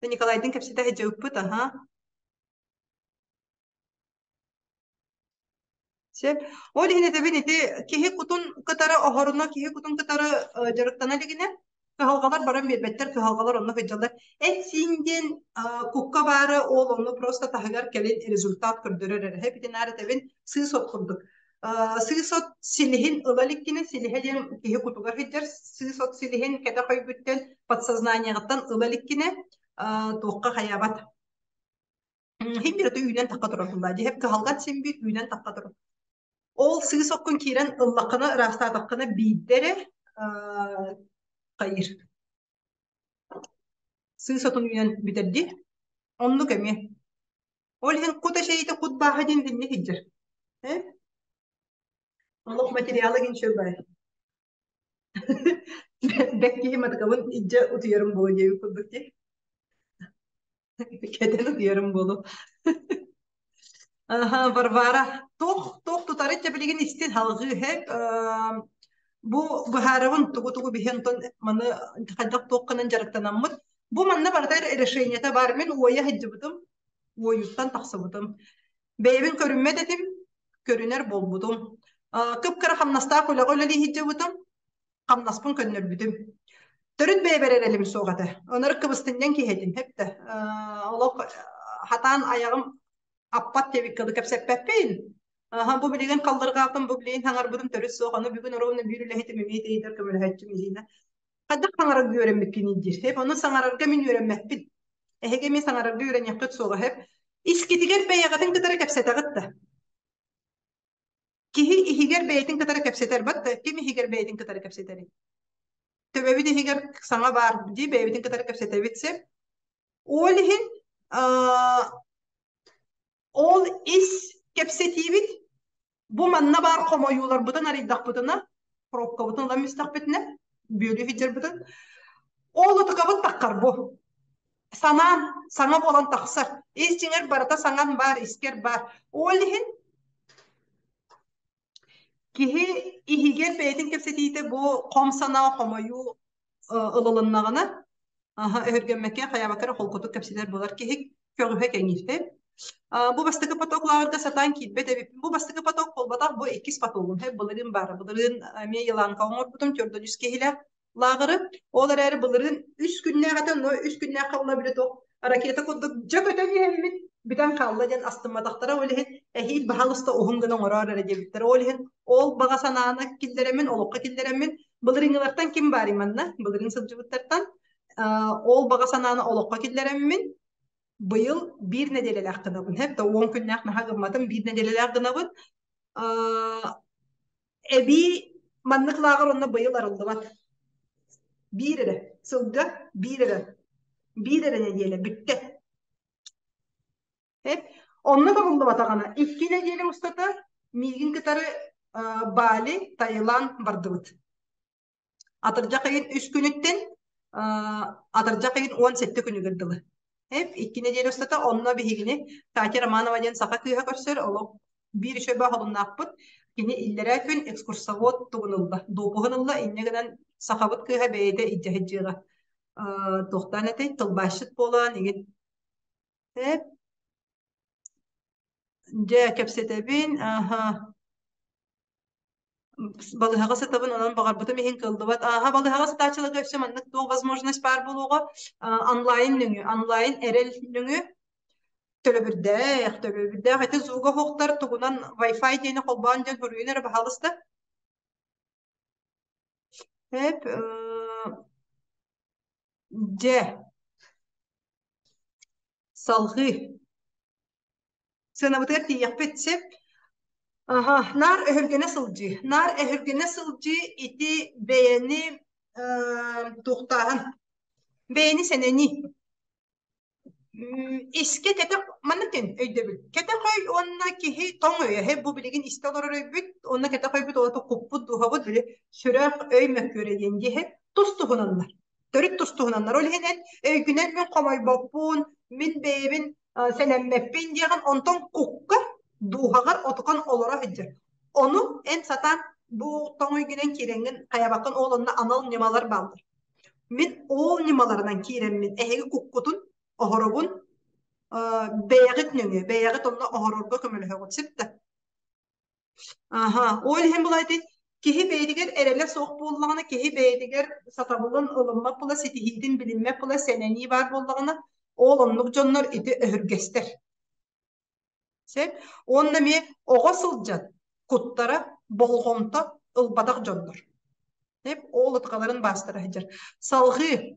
Николайдыын кэпсэтэ сылдьыбыппыт, аха. Сөп. Ол иһин этэбин ити киһи кутун кытары оһоруна, киһи кутун кытары дьарыктана илигинэ кыһалҕалар баран биэрбэттэр, кыһалҕалар онно сылдьаллар. Эт-сиин диэн кукка баара ол онно просто таһыгар кэлин результат көрдөрөр эрэ. Эпитинаар этэбин сыыс от курдук. Сыыс от силиһин ыла иликкинэ, силиһэ диэн киһи кутугар сылдьар, сыыс от силиһин кэтэх өйгүттэн подсознаниеҕыттан ыла иликкинэ туохха хайаабат. Иһин биэрэ үүнэн тахха турар буоллаа дии. Кыһалҕан син биир үүнэн тахха турар. Ол сыыс оккун киирэн ыллаххына, ыраастаатаххына биирдэ эрэ хайыыр. Сыыс отун үүнэн бүтэр дии. Оннук эмиэ. Ол иһин кут эчэйиитэ кут бааһа диэн итинник сылдьар. Э? Олох материала гин бай. Бэк киһи матыкабын илдьэ утуйарым буолуо диэбит курдук дии. Кэтэн утуйарым буолуо. Аха, Варвара, туох туох тутары билигин истин халҕыы хэп бу быһаарабын тугу-тугу биһи онтон маны хайдах туохханан дьарыктанаммыт. Бу манна барыта решениета бар. Мин уойа сылдьыбытым, уойуттан тахсыбытым. Бэйэбин көрүммэт этим, көрүнэр буолбутум. Кып-кыра хамнастаах үлэҕэ үлэлии сылдьыбытым. Хамнаспын көннөрбүтүм. Төрүт бэйэбэр эрэлим суох этэ. Онор кыбыстынньаҥ киһи этим, хэп да. Олох хатаан айаҕым аппат диэбиккэ кэпсэппэппин. Аха, бу билигин халлырҕаатым, бу билигин хаҥарбытым төрүт суох. Аны бүгүн ровно биир үлэһитим эмиэ тиийдэр көмөлөһөөччүм Ирина. Хайдах хаҥарарга үөрэммиккиний диир. Хэп, ону саҥарарга мин үөрэммэппин. Эһиги эмиэ саҥарарга үөрэниэххит суоҕа, хэп. Искитигэр бэйэҕитин кытары кэпсэтэҕит да. Киһи иһигэр бэйэтин кытары кэпсэтэр бат да, ким иһигэр бэйэтин кытары кэпсэтэрий? Төбөбүт иһигэр саҥа баар дии бэйэбитин кытары кэпсэтэбит сөп. Ол иһин ол ис кэпсэтиибит бу манна баар хомойууларбытын арыйдахпытына, пробкабытын ылан истэхпитинэ, бүөлүү сылдьарбытын, ол утукабыт таххар бу. Санаан, саҥа буолан тахсар. Ис дьиҥэр барыта саҥан баар, искэр баар. Ол иһин киһи иһигэр бэйэтин кэпсэтиитэ бу хом санаа, хомойуу ылылыннаҕына, аһа, өһүргэммэккэ, хайаабакка эрэ холкутук кэпсэтэр буолар киһи көҕүһэ кэҥиир. Бу бастакы поток лааҕырга сатаан киирбэт эбиппин. Бу бастакы поток буолбатах, бу иккис потогум. Былырыын баара. Былырыын эмиэ Еланка оҥорбутум, 403 киһилээх лааҕыры. Ол эрээри былырыын үс күннээх этэ, но үс күннээх хаалла били туох ракета курдук дьэ көтөн иһэммит бүтэн хаалла диэн астымматахтара. Ол иһин эһиил баһаалыста уһун гына оҥороор эрэ диэбиттэрэ. Ол иһин ол баҕа санааны киллэрэммин, олоххо киллэрэммин, былырыыҥҥылартан ким баарый манна, былырыын сылдьыбыттартан ол баҕа санааны олоххо киллэрэммин, быйыл биир нэдиэлэлээх гынабын. Хэп да 10 күннээх наһаа гымматым, биир нэдиэлэлээх гынабын. Эбии маннык лааҕыр онно быйыл арыллыбат. Биир эрэ сылга биир эрэ биир эрэ нэдиэлэ бүттэ. Эп онно табыллыбатаҕына 2 нэдиэлэ устата миигин кытары Бали, Таиланд бардыбыт. Атырдьах ыйын үс күнүттэн атырдьах ыйын 17 күнүгэр дылы. Эп 2 нэдиэлэ устата онно биһигини Катя Романова диэн саха кыыһа көрсөр, олох биир үчүгэй холуннаахпыт. Кини иллэрээ күн экскурсовод тугун ылла, допуһун ылла, инньэ гынан сахабыт кыыһа бэйэтэ илдьэ сылдьыаҕа. Туохтаан этэй, тылбаасчыт буолан, игин. Эп, дьэ кэпсэтэбин, аха. Балыыһаҕа сытабын, онон баҕарбытым иһин кыаллыбат. Ааһа, балыыһаҕа сытааччыларга өссө маннык туох возможность баар буолуоҕа? Онлайн нөҥүө, онлайн эрэл нөҥүө төлөбүрдээх, төлөбүрдээх. Ити звуга оһохтор тугунан Wi-Fi диэни холбоон диэн суруйун эрэ баһаалыста. Эп, дьэ, салҕыы. Сыанабытыгар тиийиэхпит сөп. Аха, наар өһүргэнэ сылдьыы. Наар өһүргэнэ сылдьыы ити бэйэни туохтааһын, бэйэни сэнэнии. Искэ кэтэх маннык диэн өйдөбүл. Кэтэх өй уонна киһи тоҥ өйө. Бу билигин истэ олорор өйбүт уонна кэтэх өйбүт олото куппут дууһабыт били сүрэх өй мөккүөрэ диэн диэһэ тус туһунаннар. Төрүт тус туһунаннар. Ол иһин эн өйгүнэн мин хомойбоппун, мин бэйэбин сэнэммэппин диэҕин онтон кукка дууһаҕар отукан олоро сылдьар. Ону эн сатаан бу тоҥ өйгүнэн киирэҥҥин хайабаккын ол онно анал ньымалар бааллар. Мин ол ньымаларынан киирэммин эһиги куккутун оһоробун бэйэҕит нөҥүө бэйэҕит онно оһорорго көмөлөһөҕүт сип да. Аха, ол иһин булайты киһи бэйэтигэр эрэлэ суох буоллаҕына, киһи бэйэтигэр сатабылын ылыммат була, ситиһиитин билиммэт була, сэнэнии баар буоллаҕына, ол оннук дьоннор ити өһүргэстэр. Сөп? Уонна эмиэ оҕо сылдьан куттара болҕомто ылбатах дьоннор. Сөп? Ол ытыкаларын баастара сылдьар. Салҕыы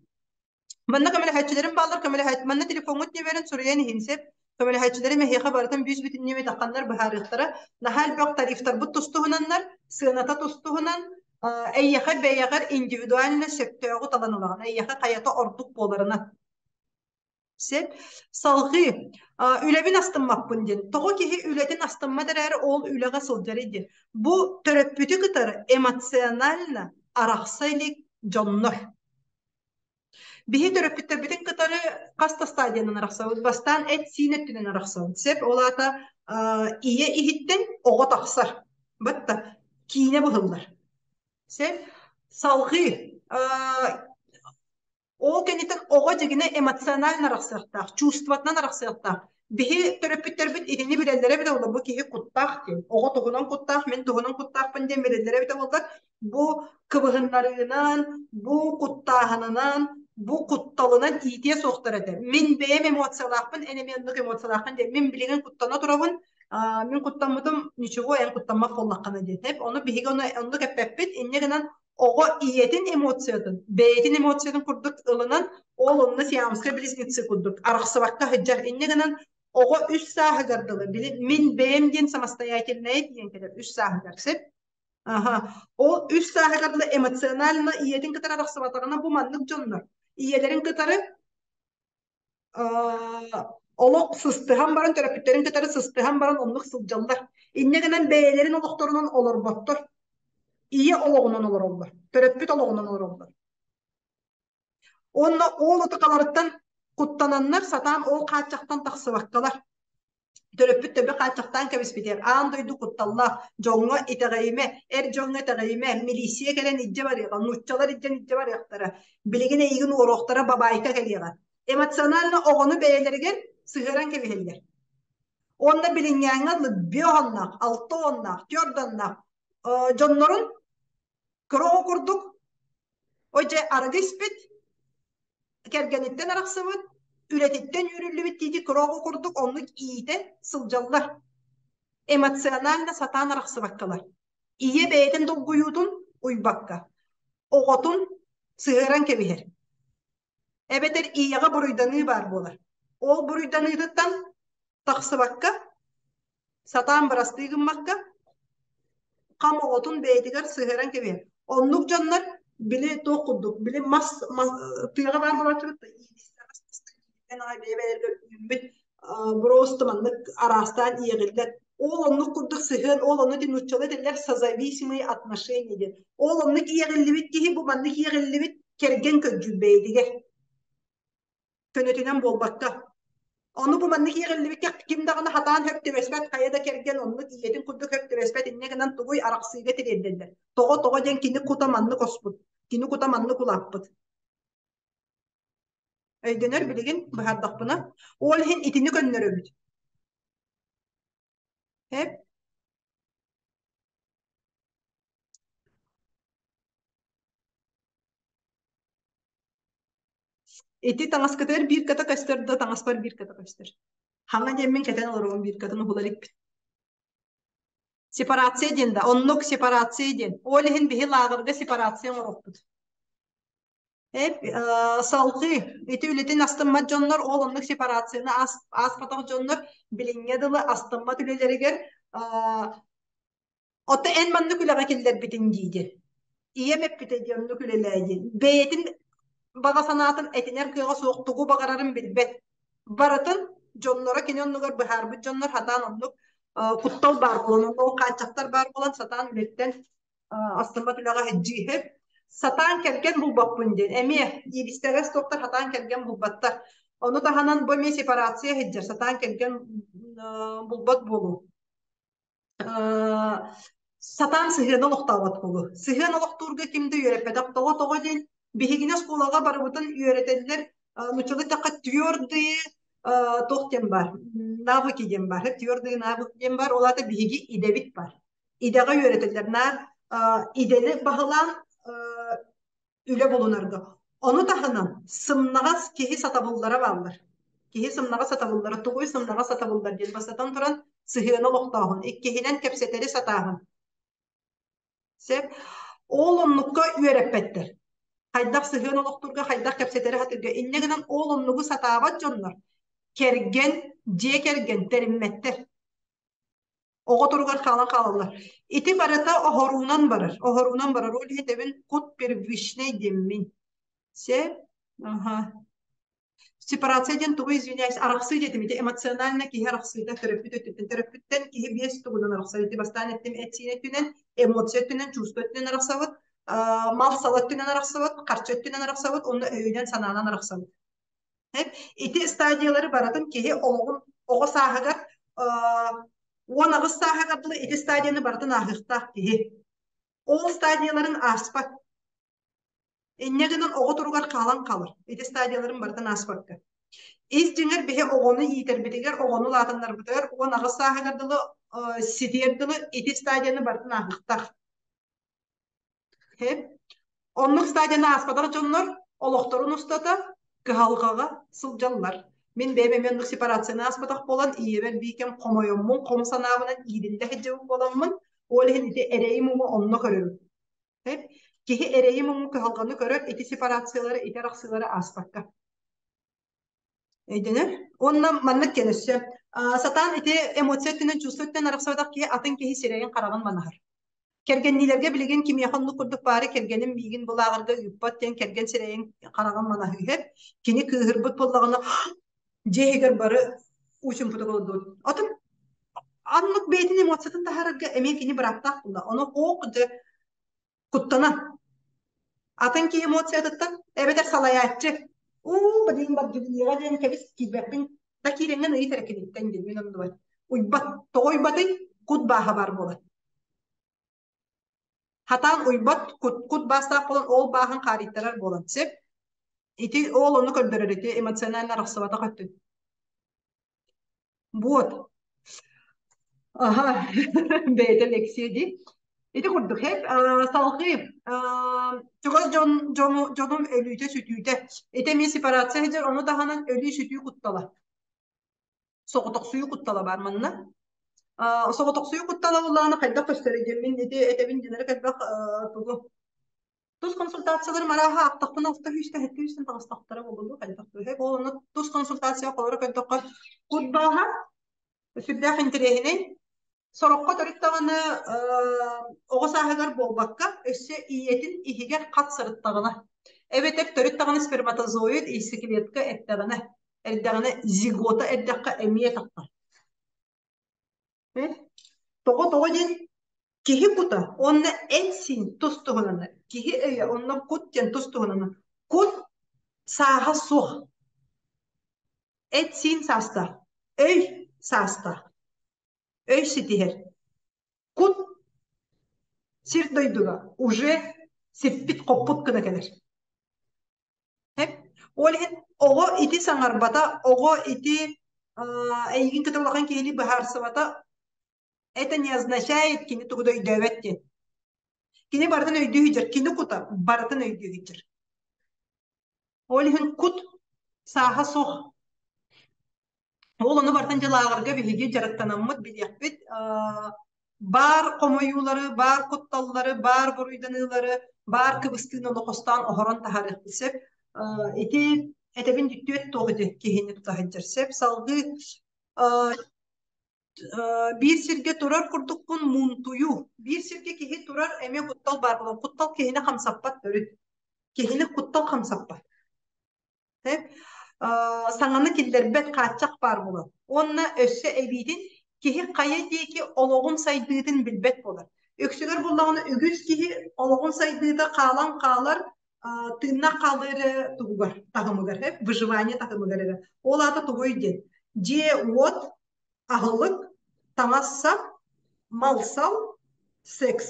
Манна көмөлөһөөччүлэрим бааллар, көмөлөһөөч манна телефоҥҥут нүөмэрин суруйан иһин сөп. Көмөлөһөөччүлэрим эһиэхэ барытын бүүс-бүтүннүү тахханнар быһаарыахтара. Наһаа элбэх тарифтарбыт тустуһунаннар, сыаната тустуһунан, эйиэхэ бэйэҕэр индивидуально сөптөөҕү талан ылаҕын. Эйиэхэ хайата ордук буоларынан. Сөп. Салҕыы үлэбин астыммаппын диэн. Тоҕо киһи үлэтин астыммат эрээри ол үлэҕэ сылдьарый диэн. Бу төрөппүтү кытары эмоционально арахса илик дьоннор. Биһи төрөппүттэрбитин кытары хас да стадиянан арахсабыт. Бастаан эт-сиин өттүнэн арахсабыт. Сөп, ол аата ийэ иһиттэн оҕо тахсар. Батта киинэ быһыллар. Сөп. Салҕыы ол кэнниттэн оҕо дьигинэ эмоционально арахсыахтаах, чувствотынан арахсыахтаах. Биһи төрөппүттэрбит итини билэллэрэ эбитэ буоллар, бу киһи куттаах диэн, оҕо туһунан куттаах, мин туһунан куттаахпын диэн билэллэрэ эбитэ буоллар, Бу кыбыһыннарыынан, бу куттааһынынан, бу кутталынан иитиэ суохтар этэ. Мин бэйэм эмоциялаахпын, эн эмиэ оннук эмоциялааххын диэн. Мин билигин куттана турабын, мин куттаммытым ничего, эн куттаммат буоллаххына диэн. Ону биһиги ону оннук эппэппит. Инньэ гынан оҕо ийэтин эмоциятын, бэйэтин эмоциятын курдук ылынан, ол онно сиамскай близнецы курдук арахсыбакка сылдьар. Инньэ гынан оҕо үс сааһыгар дылы, били мин бэйэм диэн самостоятельная диэн кэлэр үс сааһыгар сөп. Аха. Ол үс сааһыгар дылы эмоционально ийэтин кытары арахсыбатаҕына бу маннык дьоннор ийэлэрин кытары олох сыстыһан баран төрөппүттэрин кытары сыстыһан баран оннук сылдьаллар. Инньэ гынан бэйэлэрин олохторунан олорботтор. Ийэ олоҕунан олороллор. Төрөппүт олоҕунан олороллор. Уонна ол утукаларыттан куттананнар сатаан ол хааччахтан тахсыбаккалар. Төрөппүт төбө хааччахтаан кэбиспитигэр аан дойду кутталлаах, дьоҥҥо итэҕэйимэ, эр дьоҥҥо итэҕэйимэ, милииссийэ кэлэн илдьэ барыаҕа, нууччалар илдьэн илдьэ барыахтара, билигин эйигин уоруохтара, бабаайка кэлиэҕэ. Эмоционально оҕону бэйэлэригэр сыһыаран кэбиһэллэр. Уонна билиҥҥээҥҥэ лыббиэ оһонноох, алта уоннаах, түөрт уоннаах дьоннорун кыра оҕо курдук ой дьэ арыгы испит, кэргэниттэн арахсыбыт, үлэтиттэн үүрүллүбүт диэки кыра оҕо курдук оннук иитэ сылдьаллар. Эмоционально сатаан арахсыбаккалар. Ийэ бэйэтин долгуйуутун уйбакка, оҕотун сыһыаран кэбиһэр. Эбэтэр ийэҕэ буруйданыы баар буолар. Ол буруйданыытыттан тахсыбакка, сатаан бырастыы гыммакка, хам оҕотун бэйэтигэр сыһыаран кэбиһэр. Оннук дьоннор били туох курдук, били мас, мас тыаҕа баар буолааччыбыт аҕай бэйэ-бэйэлэригэр үүммүт просто маннык араастаан иэҕиллэр. Ол оннук курдук сыһыан, ол оннук нууччалыы этэллэр созависимые отношения диэн. Ол оннук иэҕиллибит киһи бу маннык иэҕиллибит кэргэн көрдүүр бэйэтигэр. Көнөтүнэн буолбакка. Ону бу маннык иэҕиллибиккэ ким даҕаны хатаан хөп түбэспэт, хайа да кэргэн оннук ийэтин курдук хөп түбэспэт, инньэ гынан тугуй арахсыыга тириэрдэллэр. Тоҕо тоҕо диэн кини кута маннык оспут, кини кута маннык улааппыт. Өйдөнөр билигин быһаардахпына. Ол иһин итини көннөрөбүт. Эп. Ити таҥаскытыгар биир ката көстөр да таҥаспар биир ката көстөр. Хаҥа диэммин кэтэн олоробун бииркатын уһула иликпин. Сепарация диэн да, оннук сепарация диэн. Ол иһин биһи лааҕырга сепарация оҥоруохпут. Эп, салгыы ити үлэтин астыммат дьоннор ол оннук сепарацияны ааспатах дьоннор билиҥҥэ дылы астыммат үлэлэригэр ото эн маннык үлэҕэ киллэрбитиҥ дии диэн. Ийэм эппитэ дии оннук үлэлээ диэн. Бэйэтин баҕа санаатын этинэр кыаҕа суох тугу баҕарарын билбэт. Барытын дьонноро кини оннугар быһаарбыт дьоннор сатаан оннук куттал баар буолан, ол хааччахтар баар буолан сатаан үлэттэн астыммат үлэҕэ сылдьыыһы. Сатаан кэргэн булбаппын диэн эмиэ иилистэгэс туохтар сатаан кэргэн булбаттар. Ону таһынан бу эмиэ сепарация сылдьар, сатаан кэргэн булбат буолуу. Сатаан сыһыаны олохтообот буолуу. Сыһыан олохтуурга ким да үөрэппэтэх. Тоҕо тоҕо диэн биһигини оскуолаҕа барыбытын үөрэтэллэр. Нуччалыы эттэххэ твердые туох диэн баар, навыки диэн баар, твердые навыки диэн баар. Ол аата биһиги идэбит баар. Идэҕэ үөрэтэллэр. Наар идэни баһылаан үлэ булунарга. Ону таһынан сымнаҕас киһи сатабыллара бааллар. Киһи сымнаҕас сатабыллара тугуй сымнаҕас сатабыллар диэн бастатан туран сыһыаны олохтооһун, иккиһинэн кэпсэтэри сатааһын. Сөп. Ол оннукка үөрэппэттэр. Хайдах сыһыан олохтуурга, хайдах кэпсэтэри сатыырга. Инньэ гынан ол оннугу сатаабат дьоннор кэргэн, дьиэ кэргэн тэриммэттэр. Оҕо туругар хаалан хаалаллар. Ити барыта оһоруунан барар. Оһоруунан барар. Ол иһин этэбин кут первичный диэммин. Сөп? Аха. Сепарация диэн тугу извиняюсь, арахсыы диэтим ити эмоционально киһи арахсыыта төрөппүт өттүттэн. Төрөппүттэн киһи биэс тугунан арахсар. Ити бастаан эттим эт-сиин өттүнэн, эмоция өттүнэн, чувство өттүнэн арахсабыт, мал-сал өттүнэн арахсабыт, харчы өттүнэн арахсабыт, уонна өйүнэн-санаанан арахсабыт. Ити стадиялары барытын киһи олоҕун оҕо сааһыгар 18 сааһыгар дылы ити стадияны барытын ааһыахтаах киһи. Ол стадияларын ааспат. Инньэ гынан оҕо туругар хаалан хаалар. Ити стадияларын барытын ааспакка. Ис дьиҥэр биһи оҕону иитэрбитигэр, оҕону улаатыннарбытыгар 18 сааһыгар дылы ситиэр дылы ити стадияны барытын ааһыахтаах. Оннук стадияны ааспатах дьоннор олохторун устата кыһалҕаҕа сылдьаллар. Мин бэйэм эмиэ оннук сепарацияны ааспатах буолан, ийэбэр биир кэм хомойоммун, хом санаабынан иириллэ сылдьыбыт буоламмын, ол иһин ити эрэйим-муҥу онно көрөбүн. Киһи эрэйи-муҥу кыһалҕаны көрөр, ити сепарациялары, ити арахсыылары ааспакка. Өйдөнөр. Уонна маннык диэн өссө сатаан ити эмоция өттүнэн, чувство өттүнэн арахсыбатах киһи атын киһи сирэйин-хараҕын манаһар. Кэргэнниилэргэ билигин кимиэхэ оннук курдук баары кэргэним миигин былааҕырга ыыппат диэн кэргэн сирэйин хараҕын манаһыыһар. Кини кыыһырбыт буоллаҕына дьиэ иһигэр бары уу чуумпутук олордубут. Атын аннык бэйэтин эмоциятын таһаарарга эмиэ кини бырааптаах буолла. Ону оох дьэ куттанан атын киһи эмоциятыттан эбэтэр салайааччы уу бадыым бардьыгыныаҕа диэн кэбис киирбэппин да киирэҥҥин ыйыт эрэ киниттэн диэн мин оннубар уйбат тоҕо уйбатый кут бааһа баар буолар хатаан уйбат кут, кут баастаах буолан ол бааһын хаарыйтарар буолан сөп ити ол ону көрдөрөр ити эмоционально арахсыбатах өттүн Вот. Аха, бэйэтэ лекция дии. Ити курдук, хэп, салгыы чугас дьон, дьону, дьонум өлүүтэ-сүтүүтэ. Ити эмиэ сепарация сылдьар, ону таһынан өлүү-сүтүү куттала. Соҕотохсуйуу куттала баар манна. Соҕотохсуйуу куттала буоллаҕына хайдах көстөрүй диэн мин ити этэбин дьоннору элбэх тугу тус консультацияларым арааһа аахтахпына алта сүүстэн сэттэ сүүстэн таҕыстахтара буолуо хайдах туһэ ол онно тус консультация холоро көрдөххө кут бааһа сүрдээх интэриэһинэй сороххо төрүт даҕаны оҕо сааһыгар буолбакка өссө ийэтин иһигэр хат сырыттаҕына эбэтэр төрүт даҕаны сперматозоид яйцеклетка эттэҕинэ эрдэҕинэ зигота эрдэххэ эмиэ тахсар. Тоҕо тоҕо диэн киһи кута уонна эт-сиин тус-туһунаннар. Киһи өйө уонна кут диэн тус-туһунаннар. Кут сааһа суох. Эт-сиин саастаах. Өй саастаах. Өй ситиһэр. Кут сир дойдуга уже сиппит-хоппут гына кэлэр. Ол иһин оҕо ити саҥарбата, оҕо ити эйигин кытта улахан киһини быһаарсыбата это не означает кини тугу да өйдөөбөт диэн. Кини барытын өйдүү сылдьар, кини кута барытын өйдүү сылдьар. Ол иһин кут сааһа суох. Ол ону барытын дьылааҕырга биһиги дьарыктанаммыт билиэхпит. Баар хомойуулары, баар кутталлары, баар буруйданыылары, баар кыбыстыыны олохостоон оһорон таһаарыахпыт сөп. Ити этэбин бүттүөт туох ити киһини тута сылдьар сөп. Салгыы биир сиргэ турар курдукпун муунтуйуу. Биир сиргэ киһи турар эмиэ куттал баар буолар. Куттал киһини хамсаппат төрүт. Киһини куттал хамсаппат. Саҥаны киллэрбэт хааччах баар буолар. Уонна өссө эбиитин киһи хайа диэки олоҕун сайдыытын билбэт буолар. Үксүгэр буоллаҕына үгүс киһи олоҕун сайдыыта хаалан хаалар, тыыннаах хаалыы эрэ туһугар, таһымыгар, выживание таһымыгар эрэ. Ол аата тугуй диэн, дьиэ-уот, аһылык, таҥас-сап, мал-сал, секс.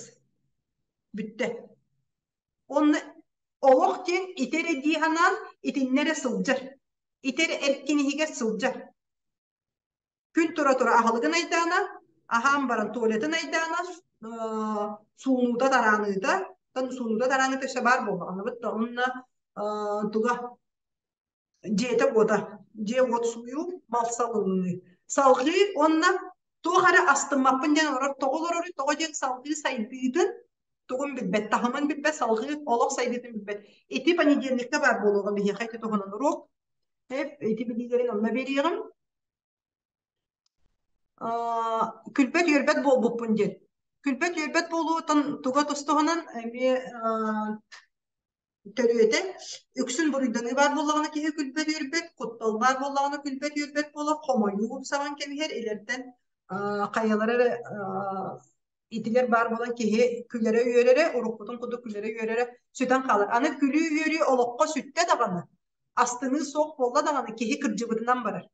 Бүттэ. Онно олох диэн ити эрэ дии санаан итиннэ эрэ сылдьар. Ити эрэ эркин иһигэр сылдьар. Күн тура-тура аһылыгын айдаана, аһаан баран туалетын айдаана, суунуута тарааныыта, суунуута тарааныыта өссө баар буоллаҕына да онно туга дьиэтэ-уота, дьиэ-уот сууйуу, мал-сал ылыныы. Салҕыы уонна туох эрэ астыммаппын диэн олорор, тоҕо олороруй, тоҕо диэн салҕыы сайдыытын тугун билбэт, таһымын билбэт, салҕыы олох сайдыытын билбэт. Ити понедельникка баар буолуоҕа биһиэхэ ити туһунан уруок. Ити билиилэрин онно биэриэҕим. Күлбэт-үөрбэт буолбуппун диэн. Күлбэт-үөрбэт буолуутун туга тустуһунан эмиэ төрүөтэ үксүн буруйданыы баар буоллаҕына киһи күлбэт-үөрбэт, куттал баар буоллаҕына күлбэт-үөрбэт буолар, хомойуу саҕан кэбиһэр, илэртэн хайалара эрэ итилэр баар буолан киһи күлэрэ-үөрэрэ, уруккутун курдук күлэрэ-үөрэрэ сүтэн хаалар. Аны күлүү-үөрүү олоххо сүттэ даҕаны, астыныы суох буолла даҕаны киһи кырдьыбытынан барар.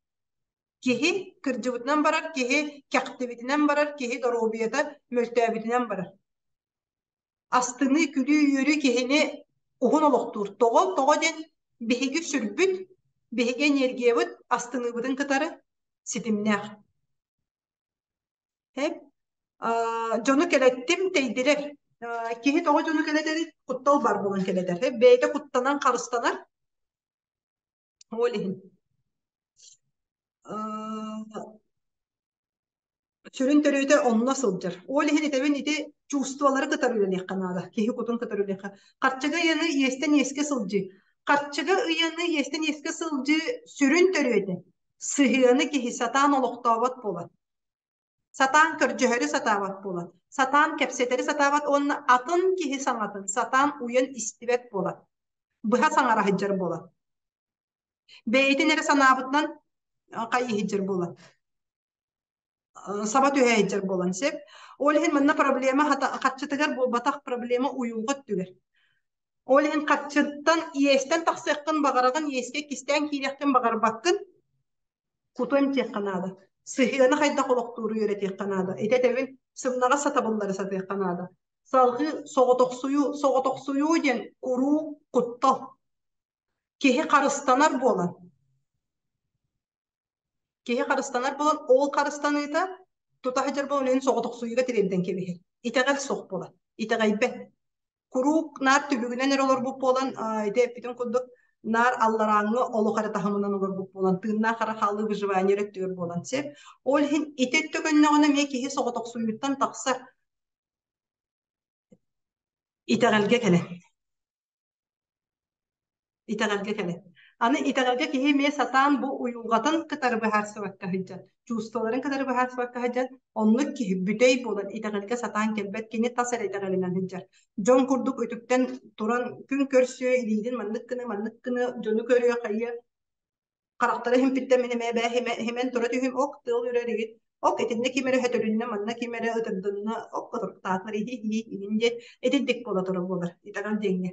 Киһи кырдьыбытынан барар, киһи кэхтибитинэн барар, киһи доруобуйата мөлтөөбүтүнэн барар. Астыныы, күлүү-үөрүү киһини уһун олохтуур. Тоҕо? Тоҕо диэн биһиги сүрбүт, биһиги энергиябыт астыныыбытын кытары ситимнээх. Дьону кэлэттим, тэйдилэр. Киһи тоҕо дьону кэлэтэрий? Куттал бар буолан кэлэтэр. Бэйэтэ куттанан харыстанар. Ол иһин. Сүрүн төрүөтэ онно сылдьар. Ол иһин этэбин ити чувстволары кытары үлэлиэххэ наада. Киһи кутун кытары үлэлиэххэ. Харчыга ыйаны иэстэн иэскэ сылдьыы. Харчыга ыйаны иэстэн иэскэ сылдьыы сүрүн төрүөтэ сыһыаны киһи сатаан олохтообот буолар. Сатаан көрдьөһөрү сатаабат буолар. Сатаан кэпсэтэри сатаабат уонна атын киһи саҥатын сатаан уйан истибэт буолар. Быһа саҥара сылдьар буолар. Бэйэтин эрэ санаабытынан хайыы сылдьар буолар. Саба түһэ сылдьар буолан сөп. Ол иһин манна проблема харчытыгар буолбатах проблема уйулҕа өттүгэр. Ол иһин харчыттан иэстэн тахсыаххын баҕараҕын, иэскэ кистээн киириэххин баҕарбаккын, куту эмтиэххэ наада. Сыһыаны хайдах олохтууру үөрэтиэххэ наада. Ити этэбин сымнаҕас сатабыллары сатыахха наада. Салгыы соҕотохсуйуу, соҕотохсуйуу диэн куруук куттал. Киһи харыстанар буолан, киһи харыстанар буолан, ол харыстаныыта тута сылдьар буолан үлэни соҕотохсуйууга тириэрдэн кэбиһэр. Итэҕэл суох буолар. Итэҕэйбэт. Куруук наар түбүгүнэн эрэ олорбут буолан, ити эппитим курдук, наар алларааҥҥы олох эрэ таһымынан олорбут буолан, тыыннаах эрэ хаалыы выживание эрэ өттүгэр буолан сөп. Ол иһин ити өттө көннөҕүнэ эмиэ киһи соҕотохсуйууттан тахсар. Итэҕэлгэ кэлэн. Итэҕэлгэ кэлэн. Аны итэҕэлгэ киһи эмиэ сатаан бу уйулҕатын кытары быһаарсыбакка сылдьар, чувстволарын кытары быһаарсыбакка сылдьар, оннук киһи бүтэй буолан итэҕэлгэ сатаан кэлбэт, кини тас эрэ итэҕэлинэн сылдьар. Дьон курдук үтүктэн туран күн көрсүө, илиитин маннык гына, маннык гына дьону көрүө, хайыа, харахтара иһимпиттэн мин эмиэ бээ химэн тура түһүм, ок тыал үрэр игит, ок итиннэ ким эрэ хөтөлүннэ, манна ким эрэ ытырдынна, ок ытырыктаатылар иһи иһи иһин диэн итинник буола турар буолар итэҕэл диэҥҥэ.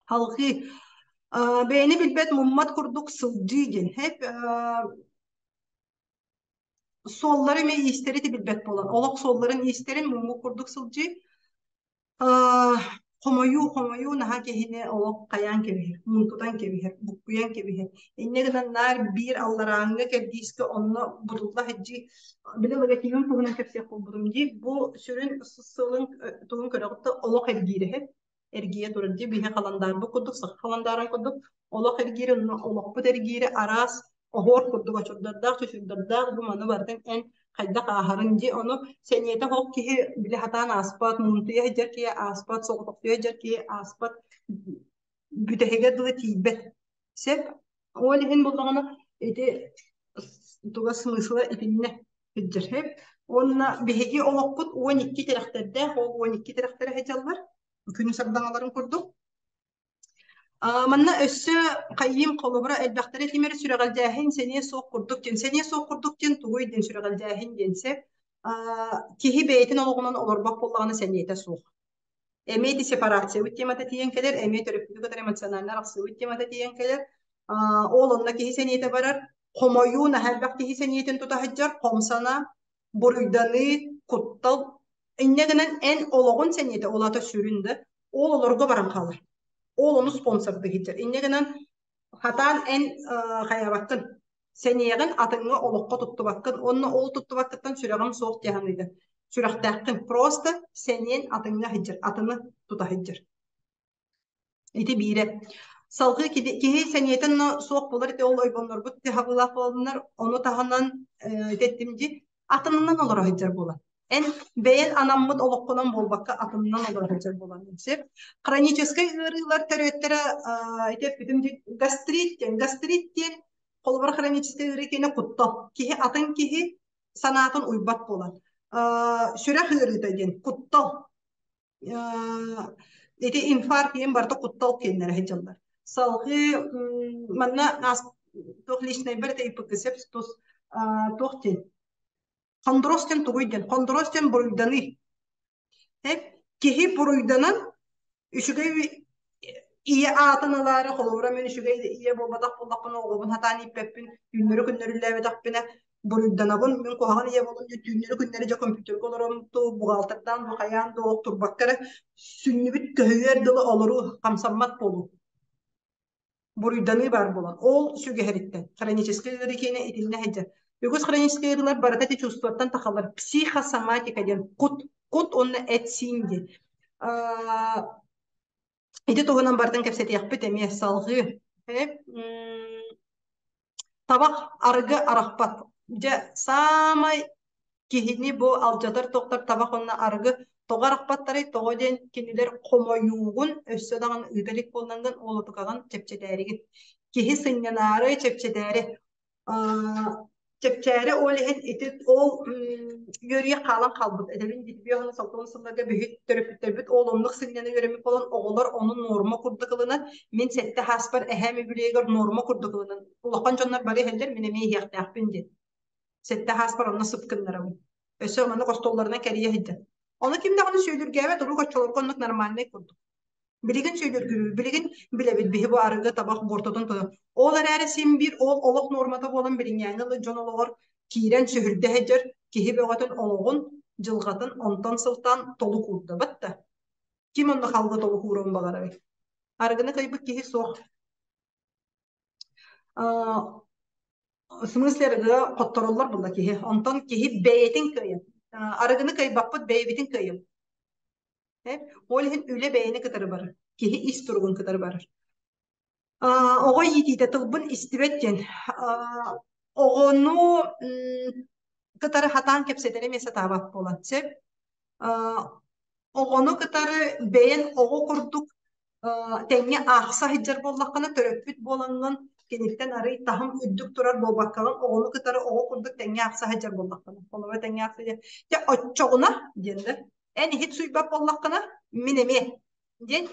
Халҕыы бэйэни билбэт муммат курдук сылдьыы диэн хэп суоллары эмиэ иистэри билбэт буолан олох суолларын иистэрин муммут курдук сылдьыы. Хомойуу, хомойуу наһаа киһини олох хайаан кэбиһэр, муунтутан кэбиһэр, буккуйан кэбиһэр. Инньэ гынан наар биир алларааҥҥы кэрдиискэ онно бутулла сылдьыы. Били логотибым туһунан кэпсиэх буолбутум дии. Бу сүрүн сыалын тугун көрөҕүт да олох эргиирэһэ эргийэ турар дии. Биһи халандаарбыт курдук, саха халандаарын курдук олох эргиирэ, онно олохпут эргиирэ араас оһуор курдук очурдардаах, чочурдардаах бу маны барытын эн хайдах ааһарын дии. Ону сэниэтэ суох киһи били сатаан ааспат, муунтуйа сылдьар киһи ааспат, соҕотохсуйа сылдьар киһи ааспат, бүтэһигэр дылы тиийбэт. Сөп. Ол иһин буоллаҕына ити туга смысла итиннэ сылдьар. Сөп. Уонна биһиги олохпут 12 тирэхтэрдээх, ол 12 тирэхтэрэ сылдьаллар. Күнүс сардаҥаларын курдук. Манна өссө хайыым холобура элбэхтэри этимэр сүрэҕэлдьээһин сэниэ суох курдук диэн. Сэниэ суох курдук диэн тугуй диэн сүрэҕэлдьээһин диэн сөп. Киһи бэйэтин олоҕунан олорбот буоллаҕына сэниэтэ суох. Эмиэ ити сепарациябыт темата тиийэн кэлэр, эмиэ төрөппүтү кытары эмоциональнай арахсыыбыт темата тиийэн кэлэр. Ол онно киһи сэниэтэ барар. Хомойуу наһаа элбэх киһи сэниэтин тута сылдьар, хом санаа, буруйданыы, куттал. Инньэ гынан эн олоҕун сэниэтэ ол аата сүрүн да, ол олорго баран хаалар. Ол ону спонсордыы сылдьар. Инньэ гынан хатаан эн хайаабаккын, сэниэҕин атыҥҥа олоххо туттубаккын уонна ол туттубаккыттан сүрэҕим суох дии саныыгын. Сүрэхтээххин просто сэниэн атыҥҥа сылдьар, атыны тута сылдьар. Ити биирэ. Салгыы киһи сэниэтин суох буолар ити ол ойбоннорбут тыһабылаах буоланнар, ону таһынан ити эттим дии, атынынан олоро сылдьар буолар. Эн бэйэн анаммыт олоххунан буолбакка атынынан олоро сылдьар буолан сөп. Хроническай ыарыылар төрүөттэрэ ити эппитим дии, гастрит диэн. Гастрит диэн холобура хроническай ыарыы киэнэ куттал. Киһи атын киһи санаатын уйбат буолан. Сүрэх ыарыыта диэн куттал. Ити инфаркт диэн барыта куттал киэннэрэ сылдьаллар. Салгыы манна туох личнэйбэр ити ИПК тус туох диэн хондроз диэн тугуй диэн хондроз диэн буруйданыы. Киһи буруйданан үчүгэй ийэ аатын ылаары холобура мин үчүгэй ийэ буолбатах буоллахпына оҕобун сатаан ииппэппин түүннэри күннэриллээбэтэхпинэ буруйданабын мин куһаҕан ийэ буоллум диэн түүннэри күннэри дьэ компьютерга олорон туу бухгалтердаан бу хайаан да олох турбакка эрэ сүнньүбүт көһүйүөр дылы олоруу хамсаммат буолуу буруйданыы баар буолан ол сүгэһэриттэн хроническай ыарыы киэнэ итиннэ сылдьар үгүс хроническай ыарыылар барыта ити чувствоттан тахаллар психосоматика диэн кут. Кут уонна эт-сиин диэн. Ити туһунан барытын кэпсэтиэхпит эмиэ салҕыы. Табах арыгы арахпат. Дьэ, саамай киһини бу алдьатар тохтор табах уонна арыгы тоҕо арахпаттарый? Тоҕо диэн кинилэр хомойуугун өссө даҕаны ыыта илик буоллаҥҥын ол отукаҕын чэпчэтээригин. Киһи сынньанаары, чэпчэтээри чэпчээри ол иһин ити ол үөрүйэх хаалан хаалбыт. Этэбин дии 50 сылларга биһи төрөппүттэрбит ол оннук сынньана үөрэммит буолан оҕолор ону нуорма курдук ылынан мин сэттэ сааспар эһээм үбүлүөйүгэр нуорма курдук ылынан улахан дьоннор бары иһэллэр мин эмиэ иһиэхтээхпин диэн. Сэттэ сааспар онно сып гыннарабын. Өссө маннык остуолларынан кэрийэ сылдьан. Ону ким даҕаны сүөлүргээбэт, урук оччолорго оннук нормальнай курдук. Билигин сүөлүргүүр, билигин билэбит биһи бу арыгы табах буортутун туту. Ол эрээри син биир ол олох нуормата буолан билиҥҥээҥҥи ылы дьон олоҕор киирэн сүһүрдэ сылдьар киһи бөҕөтүн олоҕун, дьылҕатын онтон сылтаан толук уурдабат да. Ким онно халга толук ууруон баҕарарый? Арыгыны кыйбыт киһи суох. В смысле арыгыга хоттороллор буолла киһи. Онтон киһи бэйэтин кыайан. Арыгыны кыайбаппыт бэйэбитин кыайабыт. Ол иһин үлэ бэйэни кытары барар. Киһи ис туругун кытары барар. Оҕо иитиитэ тылбын истибэт диэн. Оҕону кытары хатаан кэпсэтэри эмиэ сатаабат буолан сөп. Оҕону кытары бэйэн оҕо курдук тэҥҥэ аахса сылдьар буоллаххына, төрөппүт буолаҥҥын киниттэн арый таһым үрдүк турар буолбаккаҕын оҕону кытары оҕо курдук тэҥҥэ аахса сылдьар буоллаххына, холобура тэҥҥэ аахса дьэ оччоҕуна диэн да эн иһит суйбат буоллаххына мин эмиэ диэн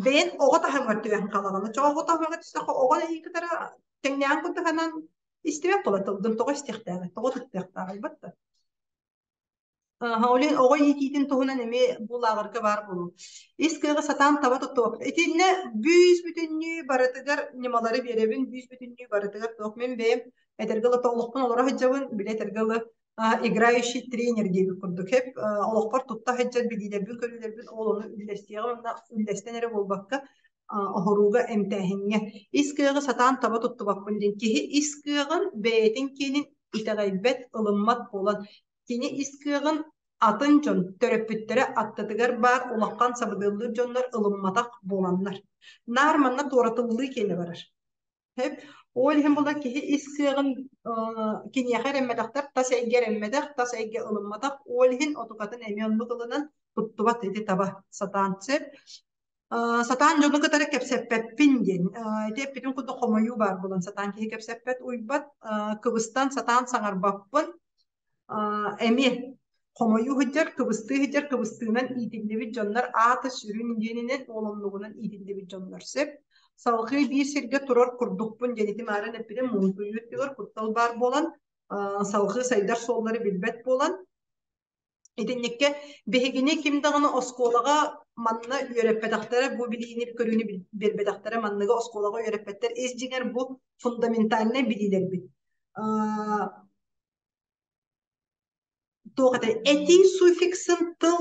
бэйэн оҕо таһымыгар түһэн хаалаҕын. Оччоҕо оҕо таһымыгар түстэххэ оҕо эйигин кытары тэҥнээн курдук истибэт буола тылгын тоҕо истиэхтээҕий, тоҕо туттуохтааҕый батта. Ол иһин оҕо иитиитин туһунан эмиэ бу лааҕырга баар буолуо. Ис кыаҕы сатаан таба туттубаппыт. Итиннэ бүүс-бүтүннүү барытыгар ньымалары биэрэбин, бүүс-бүтүннүү барытыгар туох мин бэйэм этэргэ дылы олохпун олоро сылдьабын, били этэргэ дылы играющий тренер диэбит курдук хэп олохпор тутта сылдьар билиилэрбин-көрүүлэрбин ол ону үллэстиэҕим уонна үллэстэн эрэ буолбакка оһорууга эмтээһиҥҥэ ис кыаҕы сатаан таба туттубаппын диэн киһи ис кыаҕын бэйэтин киэнин итэҕэйбэт, ылыммат буолан кини ис кыаҕын атын дьон төрөппүттэрэ аттытыгар баар улахан сабыдыаллыыр дьоннор ылымматах буоланнар. Наар манна туоратыллыы киэнэ барар. Ол иһин була киһи ис кыаҕын киниэхэ эрэммэтэхтэр, тас эйгэ эрэммэтэх, тас эйгэ ылымматах, ол иһин отукатын эмиэ оннук ылынан туттубат ити таба сатаан сөп. Сатаан дьону кытары кэпсэппэппин диэн. Ити эппитим курдук хомойуу баар буолан сатаан киһи кэпсэппэт, уйбат, кыбыстан сатаан саҥарбаппын. Эмиэ хомойуу сылдьар, кыбыстыы сылдьар, кыбыстыынан иитиллибит дьоннор аата сүрүн диэнинэн, ол оннугунан иитиллибит дьоннор сөп. Салҕыы биир сиргэ турар курдукпун диэн ити маарын эппитим муунтуйуу өттүгэр куттал баар буолан, салҕыы сайдар суоллары билбэт буолан, Итинниккэ биһигини ким даҕаны оскуолаҕа манна үөрэппэтэхтэрэ, бу билиини көрүүнү биэрбэтэхтэрэ, манныгы оскуолаҕа үөрэппэттэр. Ис дьиҥэр бу фундаментальнай билиилэрбит. Туох этэй? Этии суффиксын тыл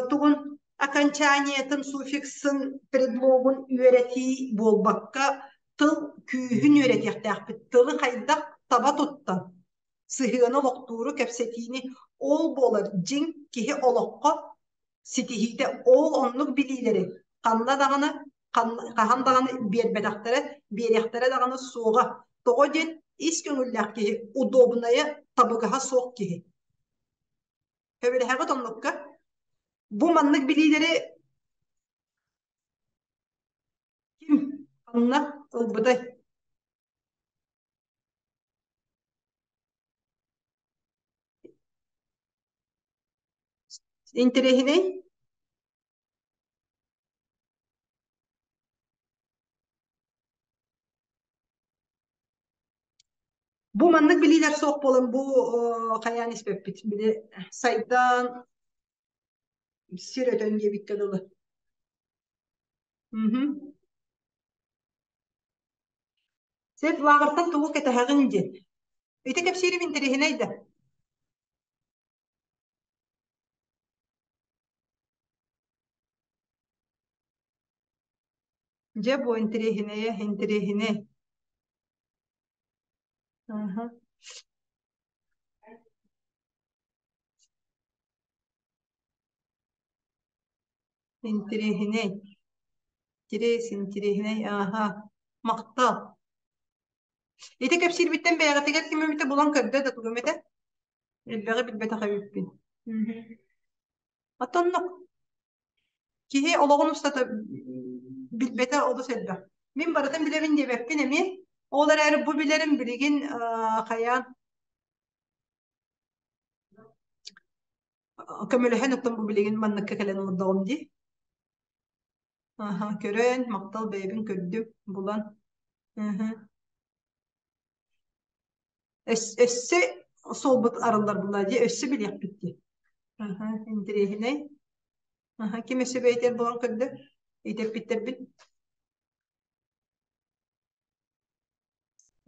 тугун окончаниетын суффиксын предлогун үөрэтии буолбакка тыл күүһүн үөрэтиэхтээхпит. Тылы хайдах таба туттан сыһыаны олохтууру кэпсэтиини ол буолар дьиҥ киһи олоххо ситиһиитэ ол оннук билиилэри ханна даҕаны хаһан даҕаны биэрбэтэхтэрэ биэриэхтэрэ даҕаны суоҕа тоҕо диэн ис көҥүллээх киһи удобнайа табыгаһа суох киһи сөбүлэһэҕит оннукка бу маннык билиилэри ким ханна ылбытай Интэриэһинэй Бу маннык билиилэр суох буолан бу хайаан испэппит. Били сайдан сир өтөн диэбиккэ дылы. Мгм. Сет лааҕыртан тугу кэтэһэҕин диэн. Ити кэпсиирим интэриэһинэй да. Дьэ бу интэриэһинэйэ интэриэһинэй. Аха. Интириэһинэй. Интириэс, интириэһинэй, ааһа. Махтал. Ити кэпсиирбиттэн бэйэҕитигэр ким эмитэ булан көрдө да тугум этэ? Элбэҕи билбэтэх эбиппин. Оттон киһи олоҕун устата билбэтэ олус элбэх. Мин барытын билэбин диэбэппин эмиэ. Ол эрээри бу билэрим билигин хайаан көмөлөһөн оттон бу билигин манныкка кэлэн олордоҕум дии. Аха, көрөн, махтал бэйэбин көрдүм, булан. Ыһы. Өссө суолбут арыллар буолла дии, өссө билиэхпит дии. Аха, интэриэһинэй. Аха, ким өссө бэйэтигэр булан көрдө? Итэппиттэрбит.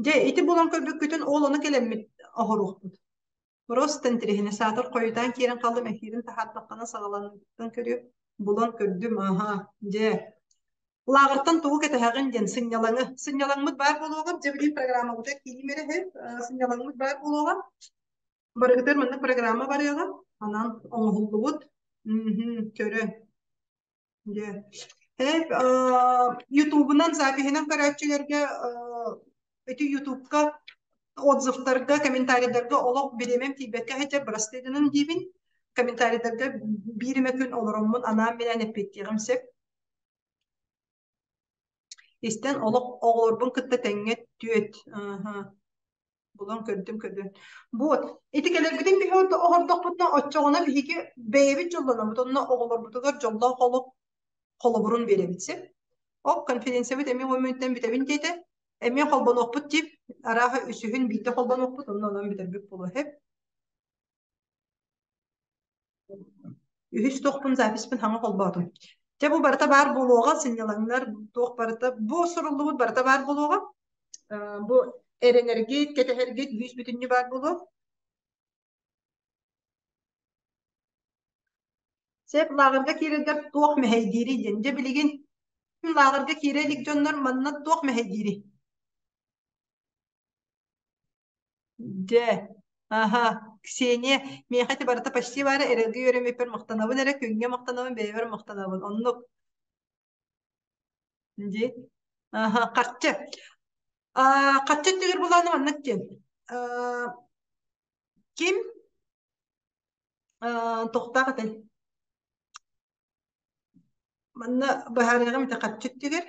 Дьэ, ити булан көрбүккүтүн ол ону кэлэммит оһоруохпут. Просто интэриэһинэй саатар хойутаан киирэн хааллым эфирин таһаардаххына саҕаланыытыттан көрүө булан көрдүм аһаа дьэ лааҕыртан тугу кэтэһэҕин диэн сынньалаҥы сынньалаҥмыт баар буолуоҕа дьэ билигин программабытыгар киирим эрэ сынньалаҥмыт баар буолуоҕа барыгытыгар маннык программа барыаҕа анан оҥоһуллубут көрөн дьэ Ютубунан запиһынан көрөөччүлэргэ ити Ютубка отзывтарга, комментарийдарга олох бириэмэм тиийбэккэ сылдьар бырастыы гынан диибин. Комментарийдарга биир эмэ күн олороммун анаан-минээн эппиэттиэҕим сөп. Истэн олох оҕолорбун кытта тэҥҥэ түөт булан көрдүм көрдүм. Вот ити кэлэрбитин биһи оһордохпутуна оччоҕуна биһиги бэйэбит дьоллономмут онно оҕолорбутугар дьоллоох олох холобурун биэрэбит син. Ол конференциябыт эмиэ он мүнүүттэн бүтэбин диэтэ. Эмиэ холбонуохпут дип арааһа үсүһүн биирдэ холбонуохпут онно онон бүтэрбит буолуо сөп. Үһүс туохпун записпын хаҥа холбоотум. Дьэ бу барыта баар буолуоҕа, сынньалаҥнар туох барыта бу суруллубут барыта баар буолуоҕа. Бу эрэнэргит, кэтэһэргит бүүс бүтүннүү баар буолуо. Сөп лааҕырга киирэргэр туох мэһэйдиирий диэн. Дьэ билигин лааҕырга киирэ илик дьоннор манна туох мэһэйдиирий? Дьэ, аха, Ксения, миэхэ ити барыта почти баара эрэлгэ үөрэммиппэр махтанабын эрэ, күҥҥэ махтанабын, бэйэбэр махтанабын. Оннук. Дии. Аха, харчы. Аа, харчы өттүгэр булааны маннык диэн. Аа, ким аа, тохтоох этэй? Манна быһаарыаҕым ити харчы өттүгэр.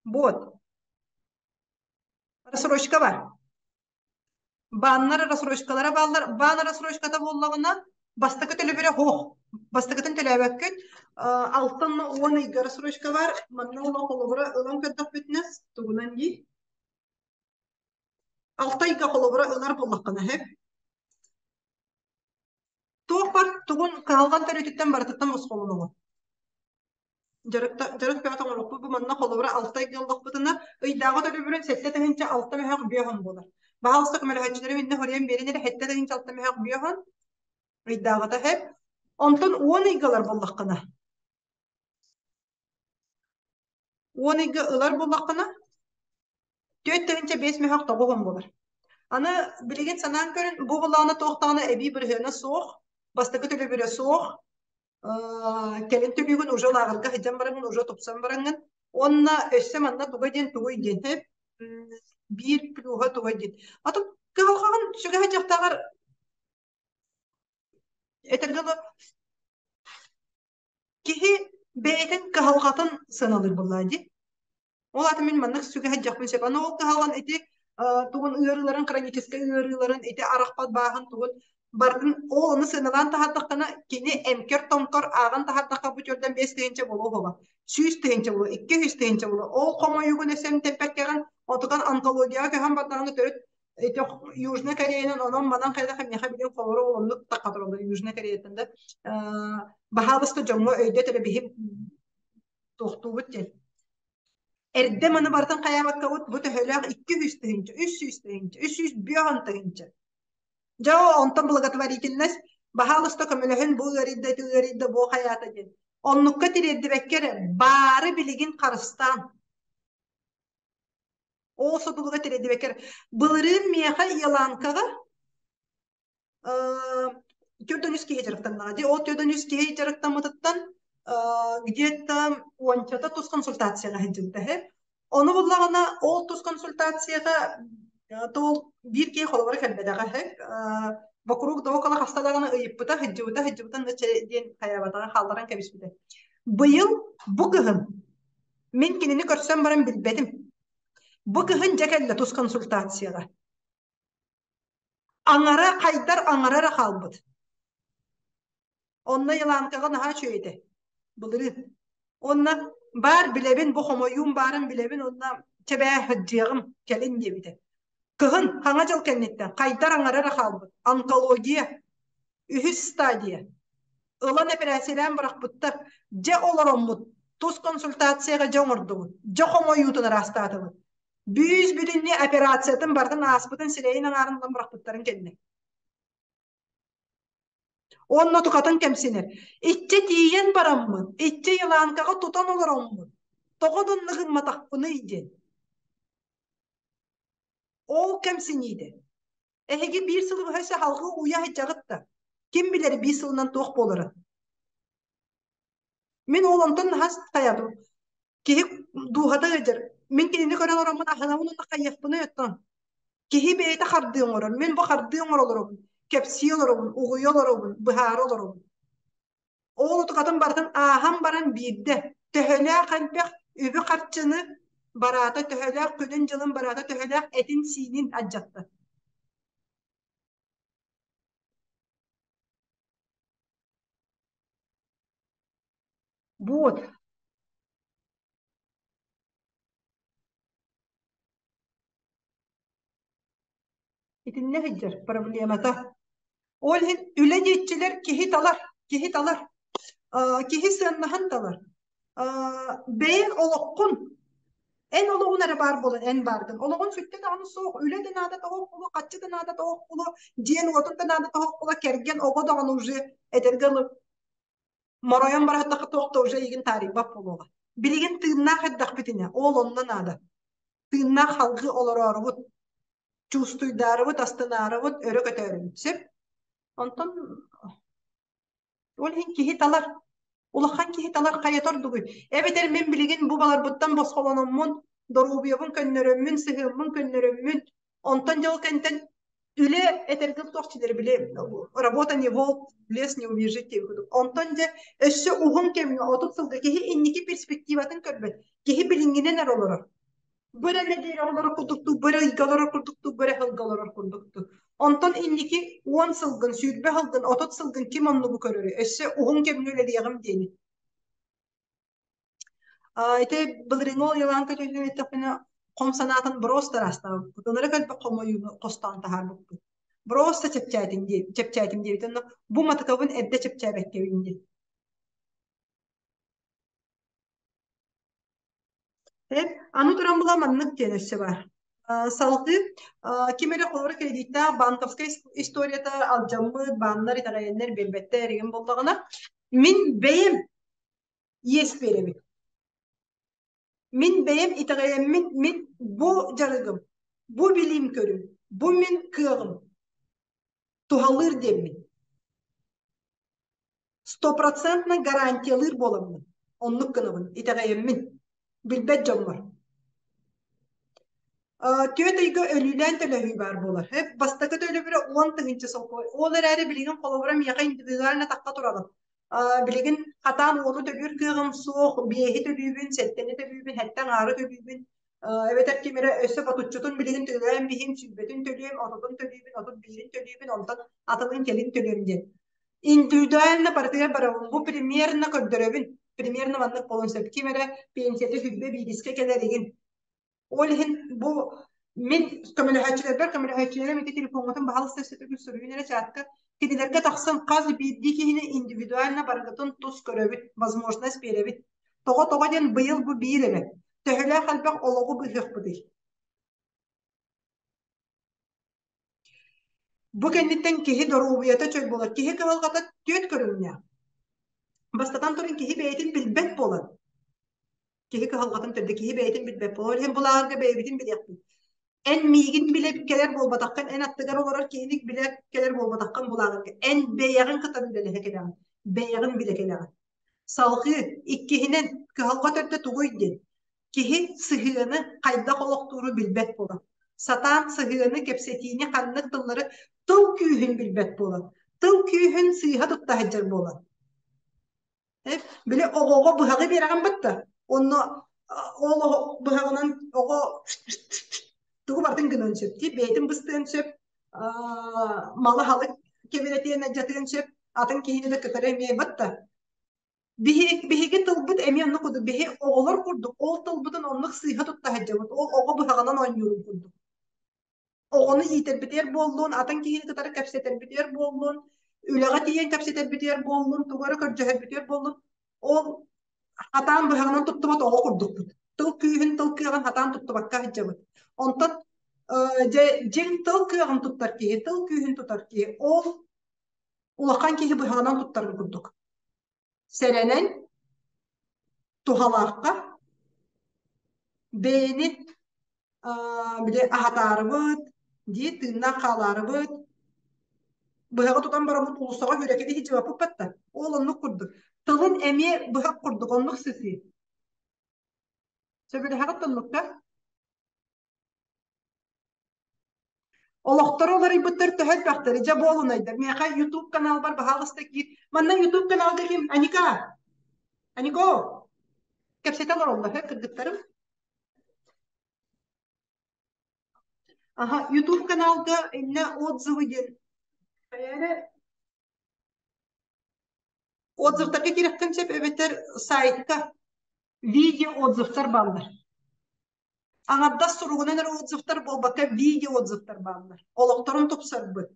Вот. Рассрочка бар. Бааннар рассрочкалара бааллар. Баан рассрочката буоллаҕына, бастакы төлөбүрэ суох. Бастакытын төлөөбөккүт. Алтан уон ыйга рассрочка бар. Манна олох холобура ылан көрдөхпүтүнэ, тугунан дии. Алта ыйга холобура ылар буоллаххына, сөп. Туох бар тугун кыһалҕан төрүтүттэн барытыттан босхолоноҕун. Дьарык бөҕө оҥоруохпут бу манна холобура алта ыйга ыллахпытына ыйдааҕы төлөбүрүн 7 6 мөһөөх биэһон буолар. Баһаалыста көмөлөһөөччүлэрим иннэ хоруйан биэрин эрэ 7 6 мөһөөх биэһон ыйдааҕыта сөп. Онтон 10 ыйга ылар буоллаххына 10 ыйга ылар буоллаххына 4 5 мөһөөх тоҕуһун буолар. Аны билигин санаан көрүн бу былаана туох даҕаны эбии бырыһыана суох, бастакы төлөбүрэ суох, кэлин төлүүгүн уже лааҕырга сылдьан бараҥҥын, уже тупсан бараҥҥын. Уонна өссө манна туга диэн тугуй диэн биир плюһа тугуй диэн. Атын кыһалҕаҕын сүгэһэ дьахтаҕар этэргэ дылы киһи бэйэтин кыһалҕатын сыаналыыр буоллаа дии. Ол аата мин маннык сүгэһэ дьахпын сөп. Аны ол кыһалҕан ити тугун ыарыыларын, хроническай ыарыыларын, ити арахпат бааһын тугун барытын ол ону сыаналаан таһаардаххына, кини эмкэр-томкор ааҕан таһаардахха бу төрдөн 5 тыһыынча буолуо буола. 100 тыһыынча буолуо, 200 тыһыынча буолуо. Ол хомойуугун өссө эмтэмпэккэҕин, отутан онкологияҕа көһөн бардаҕына төрүт ити Южная Кореянан онон манан хайдах эмиэхэ билин холоро ол оннук тахха Южная Кореяттан да баһаалыста дьоҥҥо өйдөт эрэ биһи туохтуубут диэн. Эрдэ маны барытын хайаабаккабыт бу төһөлөөх 200 тыһыынча, 300 тыһыынча, 350 тыһыынча. Дьэ онтон благотворительность баһаалыста көмөлөһүн бу ыарыйда, ити ыарыйда, бу хайаата диэн. Оннукка тириэрдибэккэ эрэ баары билигин харыстаан. Ол содулуга тириэрдибэккэ эрэ. Былырыын миэхэ Еланкаҕа 43 киһи дьарыктаннаҕа дии. Ол 43 киһи дьарыктаммытыттан где-то уончата тус консультацияҕа сылдьыбыта үһү. Ону буллаҕына ол тус консультацияҕа ол биир киһи холобура кэлбэтэҕэ үһү. Вокруг да около хаста даҕаны ыйыппыта, сылдьыбыта, сылдьыбытын да диэн хайаабатаҕа хаалларан кэбиспитэ. Быйыл бу кыһын мин кинини көрсөн баран билбэтим. Бу кыһын дьэ кэллэ тус консультацияҕа. Аҥара хайдар аҥара эрэ хаалбыт. Онно Еланкаҕа наһаа үчүгэй этэ. Былырыын. Уонна баар билэбин, бу хомойуум баарын билэбин уонна чэбээ сылдьыаҕым кэлин диэбитэ. Кыһын хаҥа дьыл кэнниттэн хайдар аҥара эрэ хаалбыт. Онкология. Үһүс стадия. Ылан эпэрээссийэлээн бырахпыттар. Дьэ олороммут тус консультацияҕа дьэ оҥордубут. Дьэ хомойуутун ыраастаатыбыт. Бүүс бүтүннүү операциятын барытын ааспытын сирэйин аҥаарын ылан бырахпыттарын кэннэ. Уонна тукатын кэмсинэр. Иччэ тиийэн бараммын, иччэ Еланкаҕа тутан олороммун, тоҕо да онно гымматахпыный диэн. Ол кэмсиниитэ. Эһиги биир сылы быһа өссө салҕыы уйа сылдьаҕыт да, ким билэр биир сылынан туох буоларын. Мин ол онтон наһаа хайабын. Киһи дууһата ыалдьар. Мин кинини көрөн олороммун аһынабын уонна хайыахпыный оттон. Киһи бэйэтэ хардыы оҥорор. Мин бу хардыы оҥоро олоробун, кэпсии олоробун, угуйа олоробун, быһаара олоробун. Ол утукатын барытын ааһан баран биирдэ төһөлөөх элбэх үбү-харчыны бараата, төһөлөөх күнүн-дьылын бараата, төһөлөөх этин-сиинин алдьатта. Вот. Итиннэ сылдьар проблемата. Ол иһин үлэ диэччилэр киһи талар, киһи талар. Киһи сыаннаһын талар. Бэйэҥ олоххун, эн олоҕун эрэ баар буолан эн бааргын. Олоҕун сүттэ даҕаны суох, үлэ да наада тоһох буолуо, хаччы да наада тоһох буолуо, дьиэн-уотун да наада тоһох буолуо, кэргэн, оҕо даҕаны уже этэргэ дылы моройон бараттахха туох да уже эйигин таарыйбат буолуоҕа. Билигин тыыннаах эрдэхпитинэ, ол онно наада. Тыыннаах халгыы олороорубут, чуустуйдаарыбыт, астынаарыбыт, өрө көтөөрүбүт. Сөп? Онтон ол иһин киһи талар. Улахан киһи талар хайата ордугуй? Эбэтэр мин билигин бу баларбыттан босхолономмун, доруобуйабын көннөрөммүн, сыһыаммын көннөрөммүн, онтон дьыл кэнтэн үлэ этэргэ туох чилэри били работа не волк в лес не убежит диэн курдук. Онтон дьэ өссө уһун кэмҥэ 30 сылга киһи инники перспективатын көрбөт. Киһи билиҥҥинэн эрэ олорор. Бу эрэ нэдиэлэ олорор курдуктуу, бу эрэ ыйга олорор курдуктуу, бу эрэ сылга олорор курдуктуу. Онтон инники 10 сылгын, 20 сылгын, 30 сылгын ким оннугу көрөрүй? Өссө уһун кэмҥэ үлэлиэҕим диэни. Ити былырыыҥҥы ол Еланка түһүнэн эттэхпинэ, хом санаатын просто ыраастаабыппыт. Ынырык элбэх хомойууну хостоон таһаарбыппыт. Просто чэпчээтим диэ чэпчээтим диэбит. Онно бу матыкабын эрдэ чэпчээбэккэбин диэн. Аны туран була маннык диэн өссө баар. Салгыы ким эрэ холобура кредиттээх банковскай историята алдьаммыт, бааннар итэҕэйэннэр биэрбэттэр игин буоллаҕына, мин бэйэм иэс биэрэбин. Мин бэйэм итэҕэйэммин, мин бу дьарыгым, бу билиим көрүм, бу мин кыаҕым туһалыыр диэммин. Стопроцентно гарантиялыыр буоламмын, оннук гынабын, итэҕэйэммин, билбэт дьоммор. Түөрт ыйга өлүүлээн төлөһүү баар буолар. Бастакы төлөбүрэ 10 тыһыынча солкуобай. Ол эрээри билигин холобура миэхэ индивидуально тахха турабын. Билигин хатаан уону төлүүр кыаҕым суох, биэһи төлүүбүн, сэттэни төлүүбүн, сэттэ аҥаары төлүүбүн. Эбэтэр ким эрэ өссө ботуччутун билигин төлөөн биһим, 20-тин төлүөм, 30-ун төлүүбүн, 31-ин төлүүбүн, онтон атынын кэлин төлүөм диэн. Индивидуально барытыгар барабын. Бу примерно көрдөрөбүн. Примерно маннык буолуон сөп. Ким эрэ пенсията 21-скэ кэлэр игин. Ол иһин бу мин көмөлөһөөччүлэрбэр көмөлөһөөччүлэрим ити телефоҥҥутун баһаалыста өссө суруйун эрэ чатка кинилэргэ тахсан хас биирдии киһини индивидуально барыгытын тус көрөбүт, возможность биэрэбит. Тоҕо-тоҕо диэн быйыл бу биир эрэ. Төһөлөөх элбэх олоҕу быыһыахпытый? Бу кэнниттэн киһи доруобуйата чөл буолар. Киһи кыһалҕата түөрт көрүҥнээх. Бастатан туран киһи бэйэтин билбэт буолан. Киһи кыһалҕатын төрдө киһи бэйэтин билбэт буолар. Ол иһин бу лааҕырга бэйэбитин билиэхпит. Эн миигин билэ кэлэр буолбатаххын, эн аттыгар олорор киһини билэ кэлэр буолбатаххын булааҕыҥ. Эн бэйэҕин кытары үлэлэһэ кэлэҕин, бэйэҕин билэ кэлэҕин. Салҕыы, иккиһинэн, кыһалҕа төрдө тугуй диэн. Киһи сыһыаны хайдах олохтууру билбэт буолар. Сатаан сыһыаны, кэпсэтиини ханнык тыллары тыл күүһүн билбэт буолар. Тыл күүһүн сыыһа тутта сылдьар буолар. Били оҕоҕо быһаҕы биэрэҕин батта. Онно ол быһаҕынан оҕо тугу барытын гыныан сөп дии, бэйэтин быстыан сөп, малы-халы кэбирэтиэн, алдьатыан сөп, атын киһини да кытары эмиэ батта. Биһиги тылбыт эмиэ оннук курдук, биһи оҕолор курдук, ол тылбытын оннук сыыһа тутта сылдьабыт, ол оҕо быһаҕынан оонньуурун курдук. Оҕону иитэрбитигэр буоллун, атын киһини кытары кэпсэтэрбитигэр буоллун, үлэҕэ тиийэн кэпсэтэрбитигэр буоллун, тугу эрэ көрдөһөрбүтүгэр буоллун, ол хатаан быһаҕынан туттубат оҕо курдукпут. Тыл күүһүн, тыл кыаҕын хатаан туттубакка сылдьабыт. Онтон дьэ, дьиҥ тыл кыаҕын туттар киһи, тыл күүһүн тутар киһи, ол улахан киһи быһаҕынан туттарын курдук. Сэрэнэн, туһалаахха бэйэни били аһатаарыбыт, дии тыыннаах хаалаарыбыт, быһаҕы тутан бараммыт уулуссаҕа үрэкэни сылдьыбаппыт батта. Ол оннук курдук. Тылын эмиэ быһах курдук оннук сытыы. Сөбүлэһэҕит оннукка? Олохторо уларыйбыттар төһө элбэхтэрий? Дьэ буолунайдар. Миэхэ YouTube каналбар баһаалыста киир. Манна YouTube каналга ким? Аника! Анико! Кэпсэтэ олороллор, кыргыттарым. Аха, YouTube каналга иннэ отзывы диэн. Отзывтарга киирэххин сөп эбэтэр сайтка видео отзывтар бааллар. Аҥардас суругунан эрэ отзывтар буолбакка, видео отзывтар бааллар. Олохторун тупсарбыт,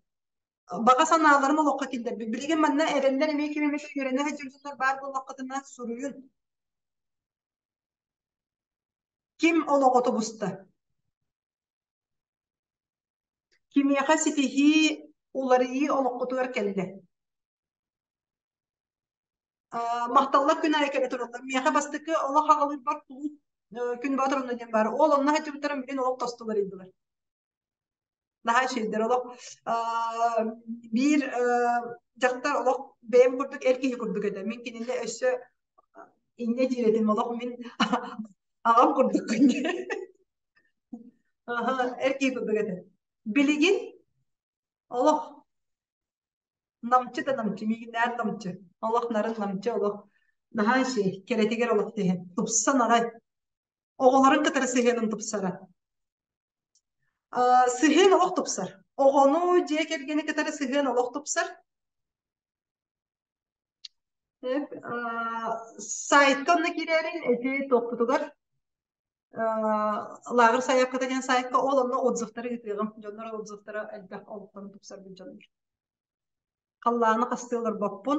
баҕа санааларын олоххо киллэрбит. Билигин манна эрэллэр эмиэ ким эмэ үөрэнэ сылдьар дьоннор баар буоллаххытына суруйун. Ким олоҕо тубуста? Кимиэхэ ситиһии, уларыйыы олоххутугар кэллэ? Махталлар күн аайы кэлэ тураллар. Миэхэ бастакы олох аҕалыырбар кулууп Күн Боотур онно диэн баар. Ол онно сылдьыбыттарым билин олох тостулар ыйдылар. Наһаа үчүгэйдэр олох биир дьахтар олох бэйэм курдук эр киһи курдук этэ. Мин кинини өссө инньэ диир этим олох мин аҕам курдуккун диэн. Эр киһи курдук этэ. Билигин олох Намчы да намчы, миигиннээн намчы. Олох нарын намчы олох. Наһаа үчүгэй, кэрэтигэр олох түһэн. Тупсан аҕай. Оҕолорун кытары сыһыанын тупсара. Сыһыан олох тупсар. Оҕону, дьиэ кэргэни кытары сыһыан олох тупсар. Сайтка онно киирэрин ити туохпутугар лааҕыр сайаапката диэн сайтка ол онно отзывтары ыытыаҕым. Дьоннор отзывтара элбэх олохторун тупсарбыт дьоннор. Халлааны хастыы олорбоппун.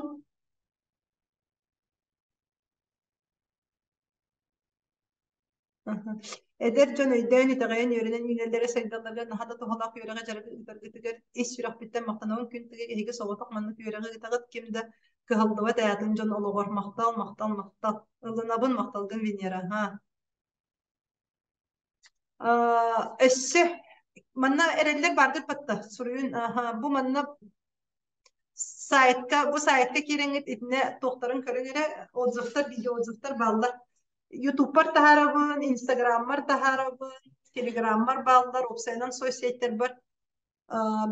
Эдэр дьон өйдөөн, итэҕэйэн, үөрэнэн үүнэллэрэ сайдалларыгар наһаа да туһалаах үөрэҕи дьарыгы ыытаргытыгар ис сүрэхпиттэн махтанабын. Күн тыгы эһиги соҕотох маннык үөрэҕи ыытаҕыт, ким да кыһаллыбат ээ атын дьон олоҕор. Махтал, махтал, махтал. Ылынабын махталгын Венера. Өссө манна эрэллэр бааргыт батта суруйун бу манна сайтка бу сайтка киирэҥҥит итинэ туохтарын көрүҥ эрэ отзывтар видеоотзывтар бааллар ютубпар таһаарабын инстаграммар таһаарабын телеграммар бааллар уопсайынан соцсетьтэрбэр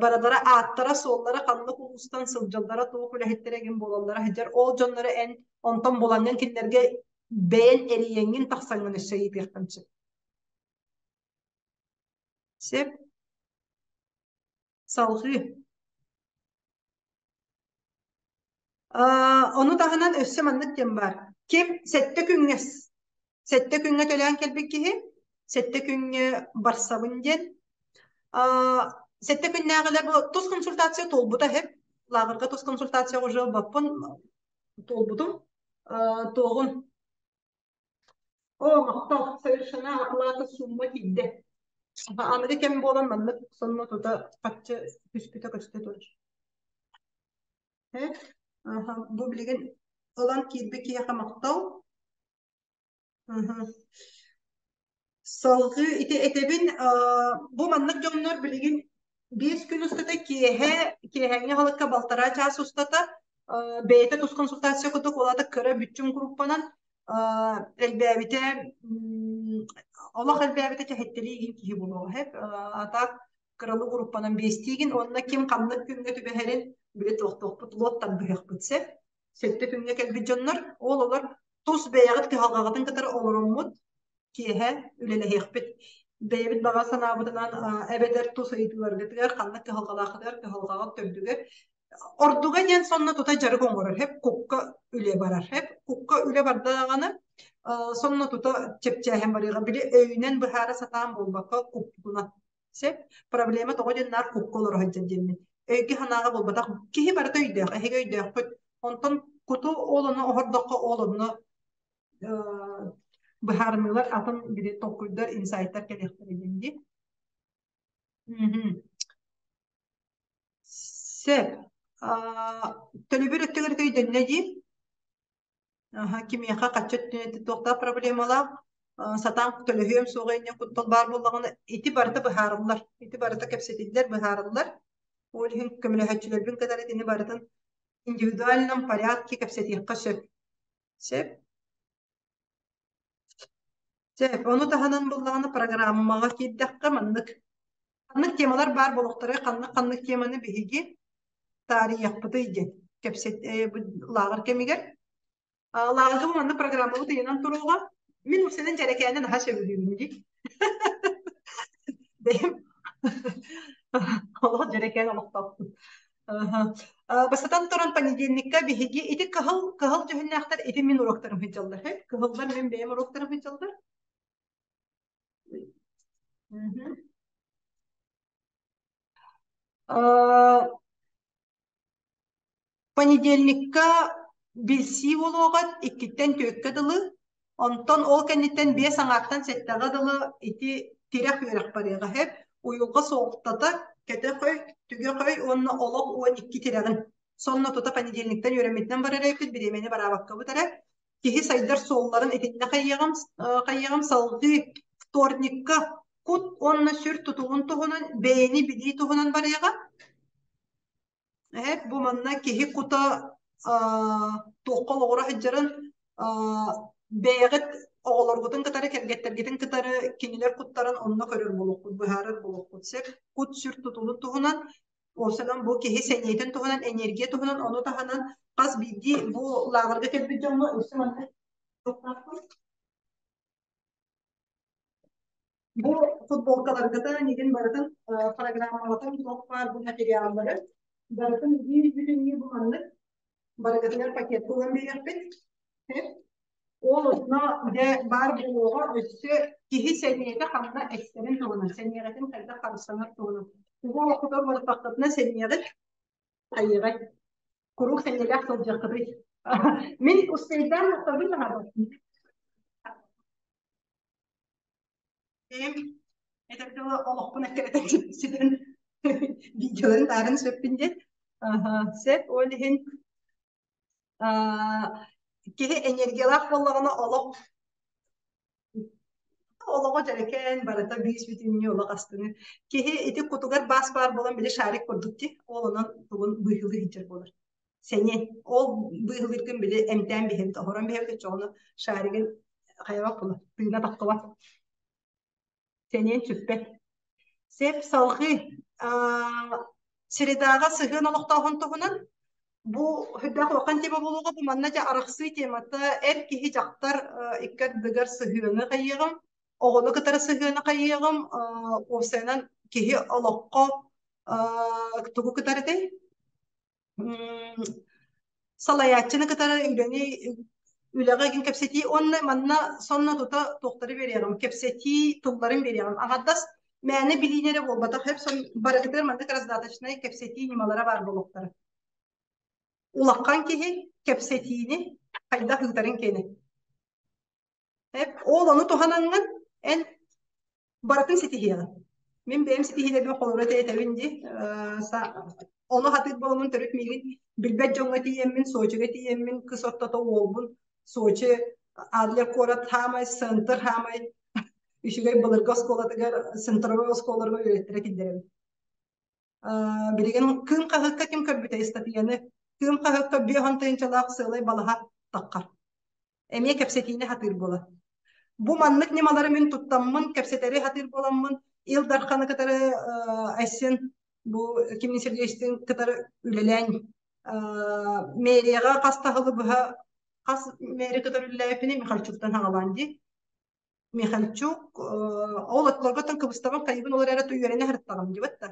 барадара ааттара суоллара ханнык улуустан сылдьаллара туох үлэһиттэрэ эҥин буолаллара сылдьар ол дьоннору эн онтон булаҥҥын кинилэргэ бэйэн эрийэҥҥин тахсаҥҥын өссө ыйытыаххын сөп сөп салҕыы Ону таһынан өссө маннык диэн баар. Ким сэттэ күҥҥэ 7 күҥҥэ төлөөн кэлбит киһи 7 күҥҥэ барсабын диэн. 7 күннээҕилэр бу тус консультация туолбута иһип. Лааҕырга тус консультацияҕа уже ылбаппын туолбутум. Туоҕун О, махтал, совершена оплата сумма тиийдэ. Аныгы кэм буолан маннык сонно тута харчы түспүтэ көстө турар. Бу билигин ылан киирбит киһиэхэ махтал. Салгыы ити этэбин, бу маннык дьоннор билигин 5 күн устата киэһэ, киэһээҥҥи аһылыкка балтараа чаас устата бэйэтэ тус консультация курдук, ол аата кыра бүччүм группанан элбээбитэ, олох элбээбитэ кэһэттэрии игин киһи буолуоҕа сөп. А так кыралы группанан биэстиигин уонна ким ханнык күҥҥэ түбэһэрин били туохтуохпут лот тардыһыахпыт сөп. Сэттэ күҥҥэ кэлбит дьоннор, ол олор тус бэйэҕит кыһалҕаҕытын кытары олороммут киэһэ үлэлэһиэхпит. Бэйэбит баҕа санаабытынан эбэтэр тус ыйытыыларгытыгар, ханнык кыһалҕалааххытыгар, кыһалҕаҕыт төрдүгэр. Ордуга диэн сонно тута дьарык оҥорор, хэп кукка үлэ барар, хэп кукка үлэ барда даҕаны сонно тута чэпчээһин барыаҕа. Били өйүнэн быһаара сатаан буолбакка куппутунан. Сөп. Проблема тоҕо диэн наар кукка олоро сылдьар диэммин. Өйгө санааҕа буолбатах. Киһи барыта өйдөөх, эһиги өйдөөххүт. Онтон куту ол ону оһордоххо ол онно быһаарыныылар атын били толкуйдар, инсайттар кэлиэхтэрэ диэн дии. Сөп. Төлөбүр өттүгэр өйдөннө дии. Кимиэхэ хаччы өттүнэн туохтаах проблемалаах, сатаан төлөһүөм суоҕа инньэ куттал баар буоллаҕына, ити барыта быһаарыллар. Ити барыта кэпсэтиллэр, быһаарыллар. Ол иһин көмөлөһөөччүлэрбин кытары итини барытын индивидуальном порядке кэпсэтиэххэ сөп. Сөп. Сөп. Ону таһынан буоллаҕына программаҕа киирдэххэ маннык ханнык темалар баар буолуохтарай, ханнык-ханнык теманы биһиги таарыйыахпытый диэн кэпсэт лааҕыр кэмигэр. Лааҕырга бу маннык программабыт ыйанан туруоҕа. Мин уксанан дьэрэкээнэ наһаа сөбүлүүбүн дии. Бэйэм олох дьэрэкээн олохтоохпун. Бастатан туран понедельникка биһиги ити кыһыл кыһыл дьүһүннээхтэр ити мин уруоктарым сылдьаллар. Кыһыллар мин бэйэм уруоктарым сылдьаллар. Понедельникка билсии буолуоҕа иккиттэн түөркэ дылы, онтон ол кэнниттэн биэс аҥаартан сэттэҕэ дылы ити тирэх үөрэх барыаҕа сөп. Уйулҕа суолтата кэтэх өй, түгэх өй уонна олох 12 тирэҕин. Сонно тута понедельниктан үөрэммитинэн барар эбиппит, бириэмэни бараабаккабыт эрэ. Киһи сайдар суолларын итиннэ хайыаҕым, хайыаҕым салгыы вторникка кут уонна сүр тутулун туһунан, бэйэни билии туһунан барыаҕа. Бу манна киһи кута туохха олоҕура сылдьарын бэйэҕит оҕолоргутун кытары, кэргэттэргитин кытары кинилэр куттарын онно көрөр буолуоххут, быһаарар буолуоххут сөп. Кут-сүр тутулун туһунан, уопсайынан бу киһи сэниэтин туһунан, энергия туһунан, ону таһынан хас биирдии бу лааҕырга кэлбит дьоҥҥо өссө маннык Бу футболкаларгытын игин барытын программалатын туох баар бу материаллары барытын биир бүтүннүү бу маннык барыгытыгар пакет булан биэриэхпит. Ол онно дьэ баар буолуоҕа өссө киһи сэниэтэ ханна эстэрин туһунан, сэниэҕитин хайдах харыстанар туһунан. Тугу олоххутугар уларыттаххытына сэниэҕит хайыаҕай? Куруук сэниэлээх сылдьыаххытый. Мин успейдаан махталбын наһаабаппын. Бэйэм этэр дылы олохпун эккирэтэн ситэн видеоларын таарын сөппүн диэн. Сөп, ол иһин киһи энергиялаах буоллаҕына олох олоҕо дьэрэкээн барыта биис бүтүннүү олох астыны. Киһи ити кутугар баас баар буолан били шарик курдук ти ол онон тугун быыһылыы сылдьар буолар. Сэниэ ол быыһылыыргын били эмтээн биһэбит, оһорон биһэбит оччоҕуна шаригын хайабат буолар, тыына таххыбат. Сэниэн сүппэт. Сеп салҕыы средаҕа сыһыан олохтооһун туһунан бу үрдээх улахан тема буолуоҕа бу манна дьэ арахсыы темата эр киһи дьахтар икки ардыгар сыһыаны хайыаҕым оҕону кытары сыһыаны хайыаҕым уопсайынан киһи олоххо тугу кытары этэй салайааччыны кытары үлэни үлэҕэ игин кэпсэтии уонна манна сонно тута туохтары биэриэҕим кэпсэтии тылларын биэриэҕим аҥардас мээнэ билиини эрэ буолбатах сөп сон барытыгар маннык раздаточнай кэпсэтии ньымалара баар буолуохтара улахан киһи кэпсэтиини хайдах ыытарын киэнэ Ол ону туһанаҥҥын эн барытын ситиһиэҕиҥ. Мин бэйэм ситиһиилэрбин холобура этэбин дии. Ону хатыыр буоламмын төрүт миигин билбэт дьоҥҥо тиийэммин, Сочига тиийэммин, кыс ортото уолбун Сочи Адлер куорат хаамай, центр хаамай. Үчүгэй былыргы оскуолатыгар, центровой оскуолаларга үөрэттэрэ киллэрэбит. Билигин Кыым хаһыакка ким көрбүтэ ыстатыйаны? Кыым хаһыакка биэһон тыһыынчалаах сыалай балаһа таххар. Эмиэ кэпсэтиини хатыыр буолар. Бу маннык ньымалары мин туттаммын, кэпсэтэри хатыыр буоламмын, Ил Дарханы кытары Айсен бу Ким Сергеевичтин кытары үлэлээн мэрияҕа хас таһылы быһа хас мэри кытары үлэлээбиппини Михальчуктан хаҕалаан дии. Михальчук ол оттолорготтон кыбыстабын хайыбын ол эрэ үөрэнэ сырыттаҕым дибит да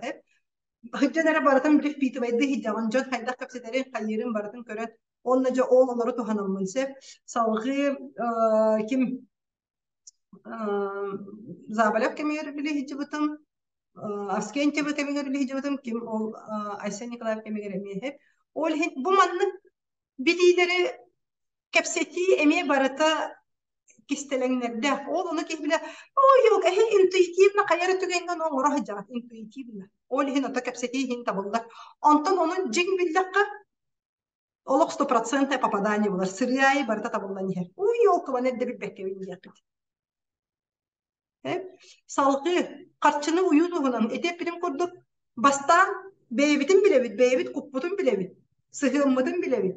Сылдьан эрэ барытын били впитывайды сылдьаҕын, дьон хайдах кэпсэтэрин, хайыырын барытын көрөн, уонна дьэ ол олору туһанаммын сөп. Салҕыы ким Заболев кэмигэр били сылдьыбытым, Авскентьева кэмигэр били сылдьыбытым, ким ол Айсен Николаев кэмигэр эмиэ сөп. Ол иһин бу маннык билиилэри кэпсэтии эмиэ барыта кистэлэҥнэрдээх. Ол ону киһи билэ, ой, эһи интуитивно хайа эрэ түгэҥҥэ ону оҥоро сылдьаҕыт интуитивно. Ол иһин ото кэпсэтии иһин табыллар. Онтон ону дьиҥ биллэххэ, олох стопроцентное попадание булар. Сырыы аайы барыта табыллан иһэр. Уй, ёлкабан эрдэ билбэккэбин диэххит. Салгыы харчыны уйуу туһунан ити эппитим курдук бастаан бэйэбитин билэбит, бэйэбит куппутун билэбит, сыһыаммытын билэбит,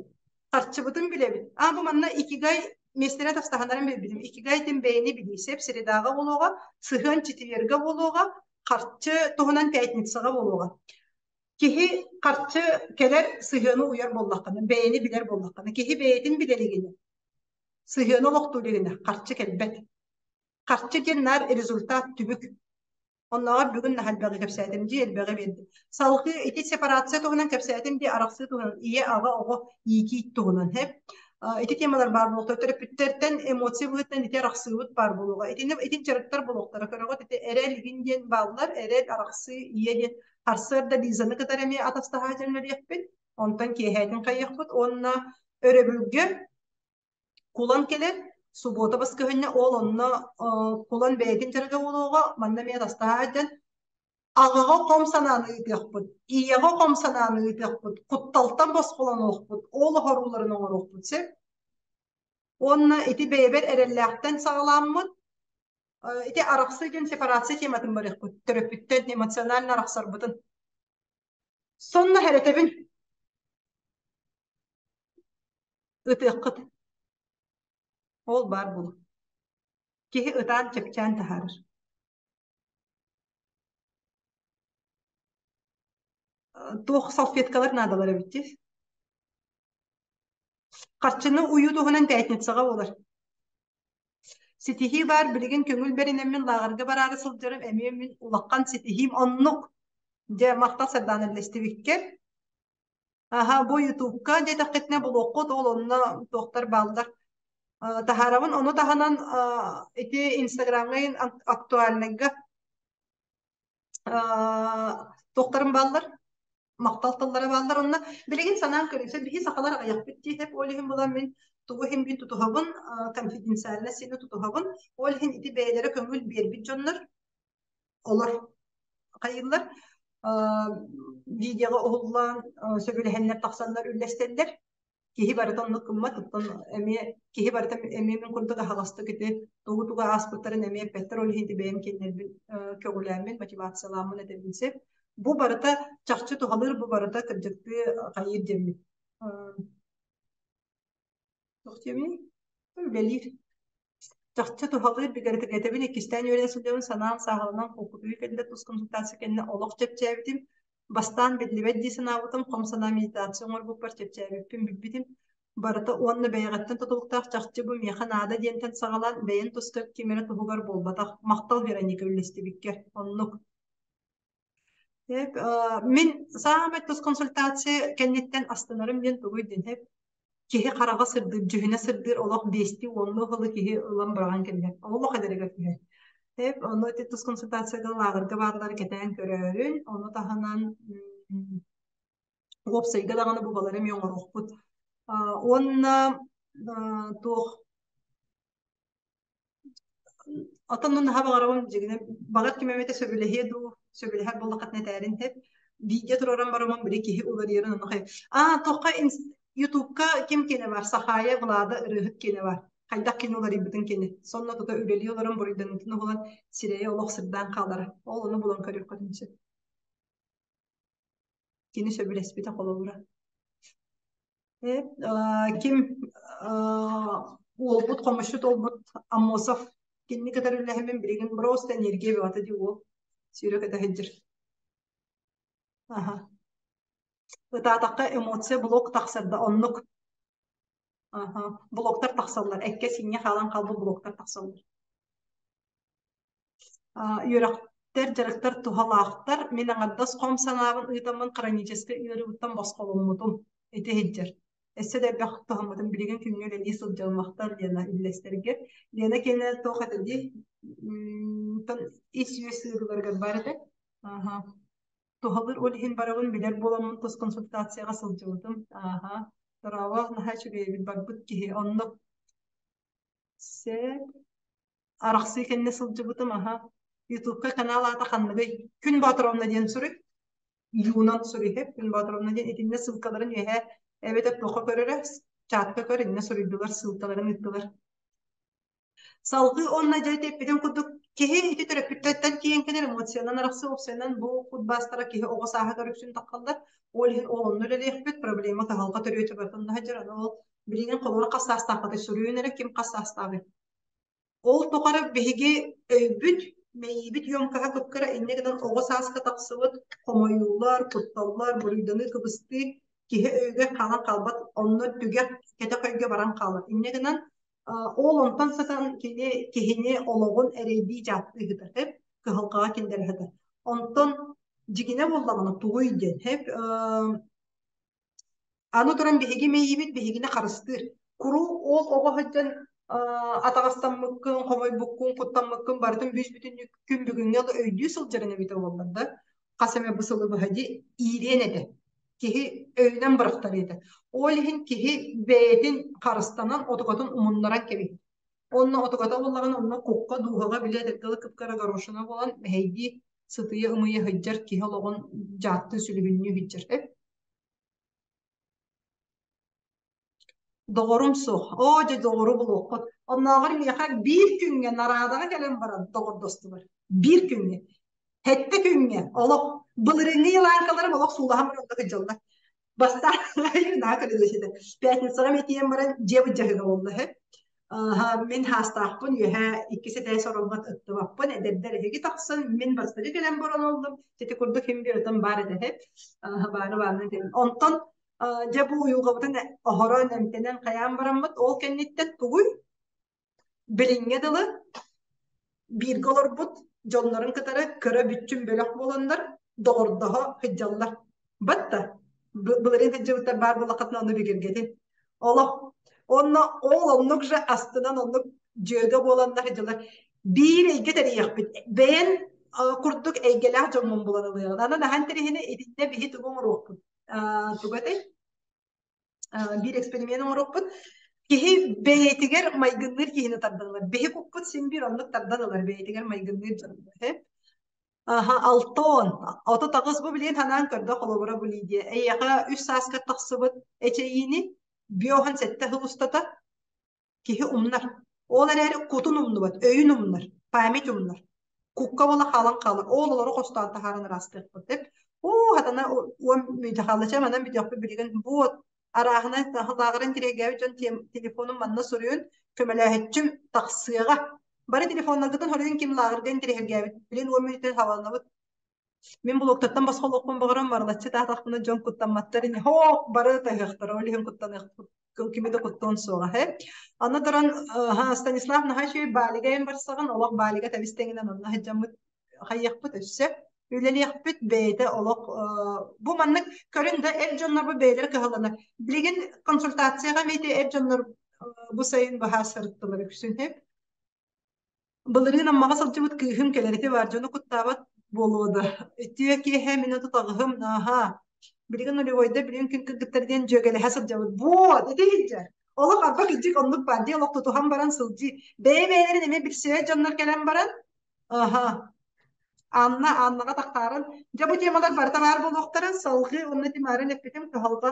харчыбытын билэбит. Аа бу манна икигай миэстэлэр тастаһаннарын билбитим. Икигай диэн бэйэни билии сөп средаҕа буолуоҕа, сыһыан четвергэ буолуоҕа, харчы туһунан пятницаҕа буолуоҕа. Киһи харчы кэлэр сыһыаны уйар буоллаххына, бэйэни билэр буоллаххына, киһи бэйэтин билэ илигинэ, сыһыаны олохтуу илигинэ харчы кэлбэт. Харчы диэн наар результат түмүк. Оннооҕор бүгүн наһаа элбэҕи кэпсээтим дии, элбэҕи биэрдим. Салгыы ити сепарация туһунан кэпсээтим дии, арахсыы туһунан, ийэ, аҕа, оҕо иитии туһунан. Һэп. Ити темалар баар буолуохтара. Төрөппүттэртэн эмоция быһыытынан ити арахсыыбыт баар буолуоҕа. Итини итин дьарыктар буолуохтара. Көрөҕүт ити эрэл игин диэн бааллар. Эрэл, арахсыы, ийэ диэн сарсыарда Лизаны кытары эмиэ атастаһа дьэннэриэхпит. Онтон киэһээтин хайыахпыт уонна өрөбүлгэ Кулан кэлэр, субуота баскыһынньа ол онно Кулан бэйэтин дьарыга буолуоҕа, манна эмиэ атастаһа сылдьан аҕаҕа хом санааны ыытыахпыт, ийэҕэ хом санааны ыытыахпыт, кутталтан босхолонуохпут, ол оһорууларын оҥоруохпут сөп. Уонна ити бэйэбэр эрэллээхтэн саҕалааммыт, ити арахсыы диэн сепарация тематын барыахпыт, төрөппүттэн эмоционально арахсарбытын. Сонно хэрэтэбин. Ытыаххыт. Ол баар буолуо. Киһи ытаан чэпчээн таһаарар. Туох салфеткалар наадалар эбит дии. Харчыны уйуу туһунан пятницаҕа буолар. Ситиһии баар билигин көҥүл бэринэммин лааҕырга бараары сылдьарым эмиэ мин улахан ситиһиим оннук. Дьэ махтал Сардаана үллэстибиккэр. Аһа, бу Ютубка диэтэххитинэ булуоххут, ол онно туохтар бааллар. Таһаарабын. Ону таһынан ити Инстаграмҥа актуальныйга туохтарым бааллар, махтал тыллара бааллар. Онно билигин санаан көрүҥ, биһи сахалар аҕыйахпыт дии, ол иһин буолан мин тугу иһин мин тутуһабын, конфиденциальность тутуһабын. Ол иһин ити бэйэлэрэ көҥүл биэрбит дьоннор олор хайыыллар видеоҕа уһуллаан сөбүлэһэннэр тахсаннар үллэстэллэр. Киһи барыта оннук гыммат, оттон эмиэ киһи барыта эмиэ мин курдук аһаҕастык ити тугу-тугу ааспыттарын эмиэ эппэттэр, ол иһин бэйэм кинилэрбин көҕүлээммин, мотивациялааммын этэбин сөп. Бу барыта чахчы туһалыыр, бу барыта кырдьыктыы хайыыр диэммин. Туох диэмий? Үлэлиир. Чахчы туһалыыр бигэргэтэбин иккистээн үөрэнэ сылдьабын санаам сааһыланан холкутуйуу кэллэ тус консультация кэннэ олох чэпчээбитим. Бастаан биллибэт дии санаабытым, хом санаа медитация оҥорбуппар чэпчээбиппин билбитим. Барыта уонна бэйэҕиттэн тутулуктаах чахчы бу миэхэ наада диэнтэн саҕалаан бэйэн тускар ким эрэ туһугар буолбатах. Махтал Вероника үллэстибиккэр. Оннук. Мин саамай тус консультация кэнниттэн астынарым диэн тугуй диэн киһи хараҕа сырдыыр, дьүһүнэ сырдыыр олох биэстии уоннуу сылы киһи ылан быраҕан кэбиһэр. Олох эдэригэр түһэр. Ону ити тус консультацияга лааҕырга бааллары кэтээн көрөөрүн, ону таһынан уопсайга даҕаны бу балары эмиэ оҥоруохпут. Уонна туох Оттон наһаа баҕарабын дьиҥинэн баҕар ким эмэтэ сөбүлэһиэ дуу, сөбүлэһэр буоллаххытына этээрин иһит. Видео туруоран бараммын били киһи уларыйарын ону аа туохха Ютубка ким киэнэ бар? Сахаайа Влада ырыаһыт киэнэ бар. Хайдах кини уларыйбытын кини. Сонно тута үлэлии олорон буруйданыытын уһулан сирэйэ олох сырдаан хаалара. Ол ону булан көрүөххүтүн сөп. Кини сөбүлэспитэ холобура. Ким уолбут хомусчут уолбут Аммосов кинини кытары үлэһэммин билигин просто энергия бөҕөтө дии уол сүүрэ көтө сылдьар. Аха. Ытаатахха эмоция блок тахсар да оннук. Аха. Блоктар тахсаллар. Эккэ-сииҥҥэ хаалан хаалбыт блоктар тахсаллар. Үөрэхтэр, дьарыктар туһалаахтар. Мин аҥардас хом санаабын ыытаммын хроническай ыарыыбыттан босхоломмутум. Ити иһдьэр. Өссө да элбэх туһаммытым. Билигин күҥҥэ үлэлии сылдьалмахтар Лена үллэстэргэ. Лена киэнэ туох этэ дии? Ис-үөс ыарыыларыгар баар этэ. Аха. Туһалыыр ол иһин барабын билэр буоламмын тус консультацияҕа сылдьыбытым. Ааһа. Дорообо, наһаа үчүгэй эбит барбыт киһи. Оннук сөп. Арахсыы кэннэ сылдьыбытым, аһа. Ютубка канал аата ханныгый? Күн Боотуровна диэн суруй. Юнан суруй, Күн Боотуровна диэн итиннэ ссылкаларын үөһэ эбэтэр туохха көрөрө, чатка көр, иннэ суруйдулар, ссылкаларын ыыттылар. Салгыы уонна дьэ ити эппитим курдук киһи ити төрөппүттэртэн тиийэн кэлэр эмоциянан арахсыы опциянан бу кутбаастара киһи оҕо сааһыгар үксүн таххаллар. Ол иһин ол онно үлэлиэхпит, проблема кыһалҕа төрүөтэ барытын сылдьар. Аны ол билигин холобура хас саастаахпытый суруйун эрэ ким хас саастааҕый? Ол тухары биһиги өйбүт, мэйиибит емкоһа кыпкыра инньэ гынан оҕо сааска тахсыбыт хомойуулар, кутталлар, буруйданыы, кыбыстыы киһи өйүгэр хаалан хаалбат, онно түгэх кэтэх өйгө баран хаалар. Инньэ гынан ол онтон сатан кини киһини олоҕун эрэйдии дьааттыы ыытар, хэп кыһалҕаҕа киллэрэ сытар. Онтон дьигинэ буоллаҕына тугуй диэн, хэп аны туран биһиги мэйиибит биһигини харыстыыр. Куруук ол оҕо сылдьан атаҕастаммыккын, хомойбуккун, куттаммыккын барытын бүүс-бүтүннүү күн бүгүҥҥэ өйдүү сылдьарын эбитэ буоллар да, хас эмэ бу сылы быһа дии иириэн этэ. Киһи өйүнэн бырахтарыа этэ. Ол иһин киһи бэйэтин харыстанан отугатын умуннаран кэбиһэр. Онно отугата буоллаҕына онно кукка, дууһаҕа били этэргэ кып-кыра горошина буолан мэһэйдии сытыйа ымыйа сылдьар киһи олоҕун дьааттыы сүлүһүннүү сылдьар. Доҕорум суох. Оо, дьэ доҕору булуоххут. Оннооҕор миэхэ биир күҥҥэ нарадаҕа кэлэн баран доҕордостулар. Биир күҥҥэ. Сэттэ күҥҥэ олох былырыыҥҥы еланкаларым олох суулаһан баран онно сылдьаллар. Бастаан наһаа көрүдүөс этэ. Пятницаҕа эмиэ тиийэн баран дьиэ былдьаһыга буолла үһү. Мин хаастаахпын үөһэ иккис этээс оролбот ыттыбаппын эдэрдэр эһиги тахсан мин бастакы кэлэн баран оллум ити курдук ким биэртэн баар этэ баары баарынан онтон дьэ бу уйулҕабытын оһорон эмтэнэн хайаан бараммыт ол кэнниттэн тугуй билиҥҥэ дылы бииргэ олорбут дьоннорун кытары кыра бүччүм бөлөх буоланнар доҕордоһо сылдьаллар. Батта былырыын сылдьыбыттар баар буоллаххытына ону бигэргэтин. Олох онно ол оннук же астынан оннук дьүөгэ буоланнар сылдьаллар. Биир эйгэ тэрийиэхпит. Бэйэн курдук эйгэлээх дьоммун булан ылыаҕын. Аны наһан тэриһини итиннэ биһи тугу оҥоруохпут? Тугу этэй? Биир эксперимент оҥоруохпут. Киһи бэйэтигэр майгынныыр киһини тардан ылар. Биһи куппут син биир оннук тардан ылар бэйэтигэр майгынныыр дьон. Аха, алтон. 38 бу билигин санаан көрдө холобура бу Лидия. Эйиэхэ үс сааскар тахсыбыт эчэйиини 57 сыл устата киһи умнар. Ол эрээри кутун умнубат, өйүн умнар, память умнар. Кукка буола хаалан хаалар. Ол олору хостоон таһааран ыраастыахпыт деп. Уу, хатана уон мүнүүтэ хаалла. Чэ, манан бүтүөхпүт билигин. Бу арааһына лааҕырын тирэйгээбит дьон телефонун манна суруйун, көмөлөөһүччүм тахсыаҕа. Бары телефоннаргытын хоруйун ким лааҕырга интэриэһиргээбит. Билин уон мүнүүтэ хабаллабыт. Мин блоктартан босхо олохпун баҕарам марылаччы таатахпына дьон куттамматтар ини хоох бары таһыахтара ол иһин куттаныахпыт кими да куттуон суоҕа һэ. Аны туран Станислав наһаа үчүгэй Балига эн барсаҕын олох Балига тэбис тэҥинэн онно сылдьаммыт хайыахпыт өссө үлэлиэхпит бэйэтэ олох бу маннык көрүн да эр дьоннор бу бэйэлэрэ кыһалланар. Билигин консультацияҕа эмиэ эр дьоннор бу сайын баһаа сырыттылар үксүн һэп. Былырыын Аммаҕа сылдьыбыт кыыһым кэлэрити баар дьону куттаабат буолуо да. Үтүө киэһэ мин отут аҕыһым, аһаа. Билигин нулевойда билигин күн кыргыттар диэн дьүөгэлэһэ сылдьабыт. Вот, ити иһдьэ. Олох арба кырдьык оннук баар дии олох тутуһан баран сылдьыы. Бэйэ-бэйэлэрин эмиэ билсибэт дьоннор кэлэн баран, аһаа, Анна, Аннаҕа тахтааран. Дьэ бу темалар барыта баар буолуохтара. Салгыы онно тимаарын эппитим кыһалҕа.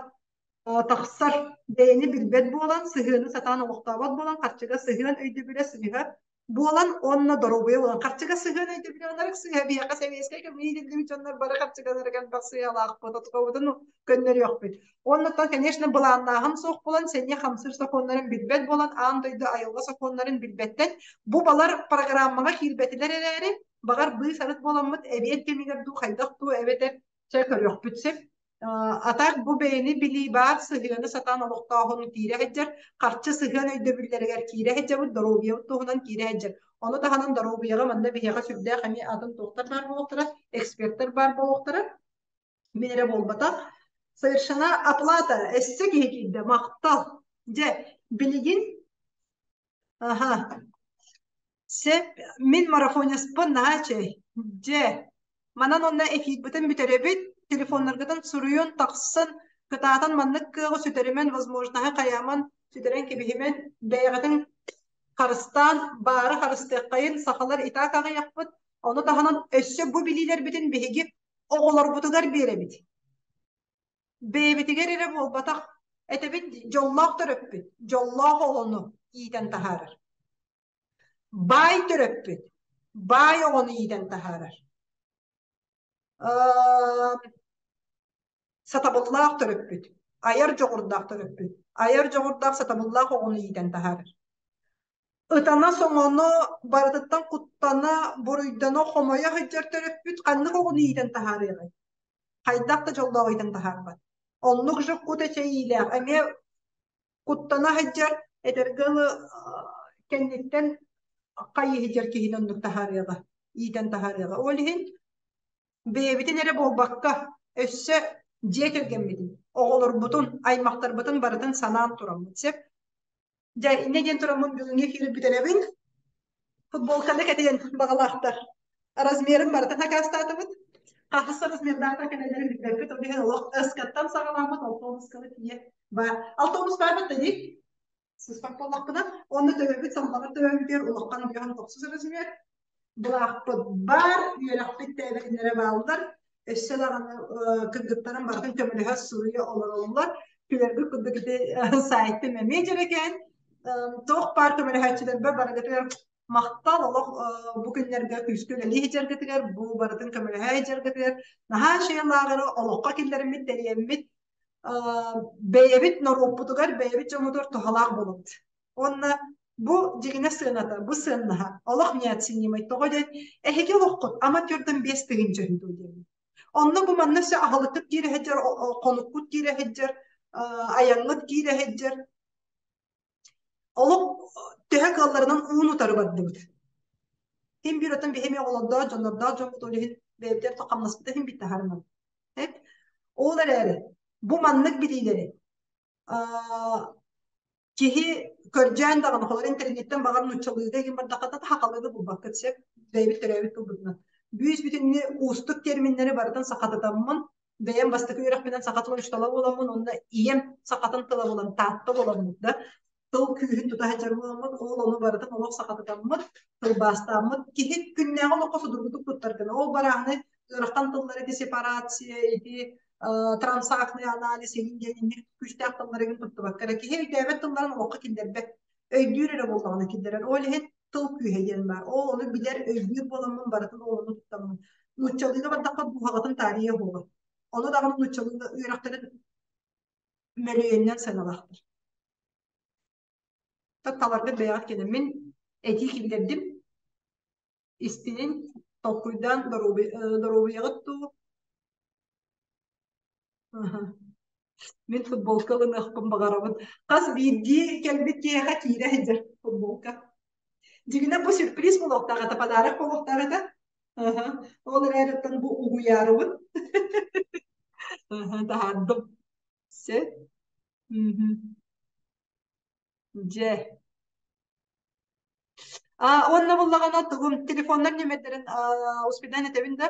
Тахсар бэйэни билбэт буолан, сыһыаны сатаан олохтообот буолан, харчыга сыһыан өйдөбүлэ сыыһа буолан уонна доруобуйа буолан. Харчыга сыһыан өйдөбүлэ оннук сыыһа биһиэхэ сэбиэскэй кэмҥэ иитиллибит дьоннор бары харчыга элбэх сыыһалаахпыт, отукабытын көннөрүөхпүт. Уонна конечно, былааннааһын суох буолан, сэниэ хамсыыр сокуоннарын билбэт буолан, аан дойду айылҕа сокуоннарын билбэттэн, бу балар программаҕа киирбэтилэр эрээри, баҕар быыс-арыт буоламмыт эбиэт кэмигэр дуу, хайдах дуу эбэтэр чэ көрүөхпүт сөп. А так бу бэйэни билии баар сыһыаны сатаан олохтооһун киирэ сылдьар, харчы сыһыан өйдөбүллэригэр киирэ сылдьабыт, доруобуйабыт туһунан киирэ сылдьар. Ону таһынан доруобуйаҕа манна биһиэхэ сүрдээх эмиэ атын туохтар баар буолуохтара, экспертэр баар буолуохтара. Мин эрэ буолбатах. Совершена оплата, өссө киһи киирдэ, махтал. Дьэ, билигин аха, Сөп, мин марафонецпын наһаа үчүгэй. Дьэ, манан уонна эфирбытын бүтэрэбит, телефоннаргытын суруйун, тахсын, кытаатан маннык кыаҕы сүтэримэн, возможноһы хайааман сүтэрэн кэбиһимэн, бэйэҕитин харыстаан, баары харыстыаххайын, сахалар и так аҕыйахпыт, ону таһынан өссө бу билиилэрбитин биһиги оҕолорбутугар биэрэбит. Бэйэбитигэр эрэ буолбатах, этэбит дьоллоох төрөппүт, дьоллоох оҕону иитэн таһаарар. Баай төрөппүт, баай оҕону иитэн таһаарар. Сатабыллаах төрөппүт, айар дьоҕурдаах төрөппүт, айар дьоҕурдаах сатабыллаах оҕону иитэн таһаарар. Ытана-соҥоно, барытыттан куттана, буруйдана, хомойо сылдьар төрөппүт ханнык оҕону иитэн таһаарыаҕай? Хайдах да дьоллоох иитэн таһаарбат. Оннук же кут эчэйиилээх, эмиэ куттана сылдьар, этэргэ дылы кэнниттэн хайыһыдьар киһини оннук таһаарыаҕа, иитэн таһаарыаҕа. Ол иһин бэйэбитин эрэ буолбакка, өссө дьиэ кэргэммитин, оҕолорбутун, аймахтарбытын барытын санаан тураммыт сөп. Дьэ, инньэ диэн тураммын бүгүҥҥү эфиры бүтэрэбин. Футболканы кэтиэн баҕалаахтар. Размерын барытын акаастаатыбыт. Хаһыс размердаахтар кэлэллэрин билбэппит. Ол иһин олох ыскаттан саҕаламмыт, алтообусканы тиийэ баар. Алтообус баарбыт да дии. Сыспат буоллахпына. Онно төбөбүт саллаҕар төбөбүтүгэр улахан үөһэн тохсус размер. Былаахпыт баар, үөрэхпит тээбириннэрэ бааллар. Өссө даҕаны кыргыттарым барытын көмөлөһө суруйа олороллор. Күлэргит курдук ити сайтым эмиэ дьэрэкээн. Туох баар көмөлөһөөччүлэрбэр барыгытыгар махтал олох бу күннэргэ күүскэ үлэлии сылдьаргытыгар, бу барытын көмөлөһө сылдьаргытыгар наһаа үчүгэй лааҕыры олоххо киллэриммит, тэрийэммит бэйэбит норуоппутугар, бэйэбит дьоммутугар туһалаах буолабыт. Уонна бу дьиҥинэ сыаната, бу сыаннаһа олох неоценимый. Тоҕо диэн эһиги олоххут ама 45 тыһыынча үһү дуо диэн. Онно бу манна өссө аһылыккыт киирэ сылдьар, хонуккут киирэ сылдьар, айаҥҥыт киирэ сылдьар. Олох төһө кыалларынан уун утары бардыбыт. Ким биир отон биһи эмиэ оҕолордоох, дьоннордоох дьоммут ол иһин бэйэбитигэр хамнаспыта иһин бит таһаарынан. Ол эрээри бу маннык билиилэри киһи көрдьөөн даҕаны холор интернеттэн баҕар нууччалыыга игин бардаххата сахалыыга булбаккыт сөп бэйэбит төрөөбүт тылбытынан бүүс бүтүннүү уустук терминнэри барытын сахатытаммын бэйэм бастакы үөрэхпинэн саха тылын учуутала буоламмын уонна ийэм сахатын тыла буолан Таатта буоламмыт да тыл күүһүн тута сылдьар буоламмыт ол ону барытын олох сахатытаммыт тылбаастааммыт киһи күннээҕи олоххо судургутук туттар гына ол барааһыны ыарахан тыллар ити сепарация ити транзактный анализ игин диэн инник күүстээх тыллары игин туттубакка эрэ киһи өйдөөбөт тылларын олоххо киллэрбэт өйдүүр эрэ буоллаҕына киллэрэр ол иһин тыл күүһэ диэн баар ол ону билэр өйдүүр буоламмын барытын ол ону туттаммын нууччалыыга бардахха дууһаҕытын таарыйа буолар ону даҕаны нууччалыы үөрэхтэрин мөлүйүөнүнэн сыаналаахтар таларгыт бэйэҕит кэлин мин этии киллэрдим истинин толкуйдаан доруобуйаҕыт дуу Мин футболка ылыныахпын баҕарабын. Хас биирдии кэлбит киһиэхэ киирэ сылдьар футболка. Дьиҥинэ бу сюрприз буолуохтаах этэ, подарок буолуохтаах этэ. Ол эрээри оттон бу угуйаарыбын. Таһаардым. Сөп. Дьэ. Уонна буллаҕына тугум телефоннар нүөмэрдэрин успедаан этэбин да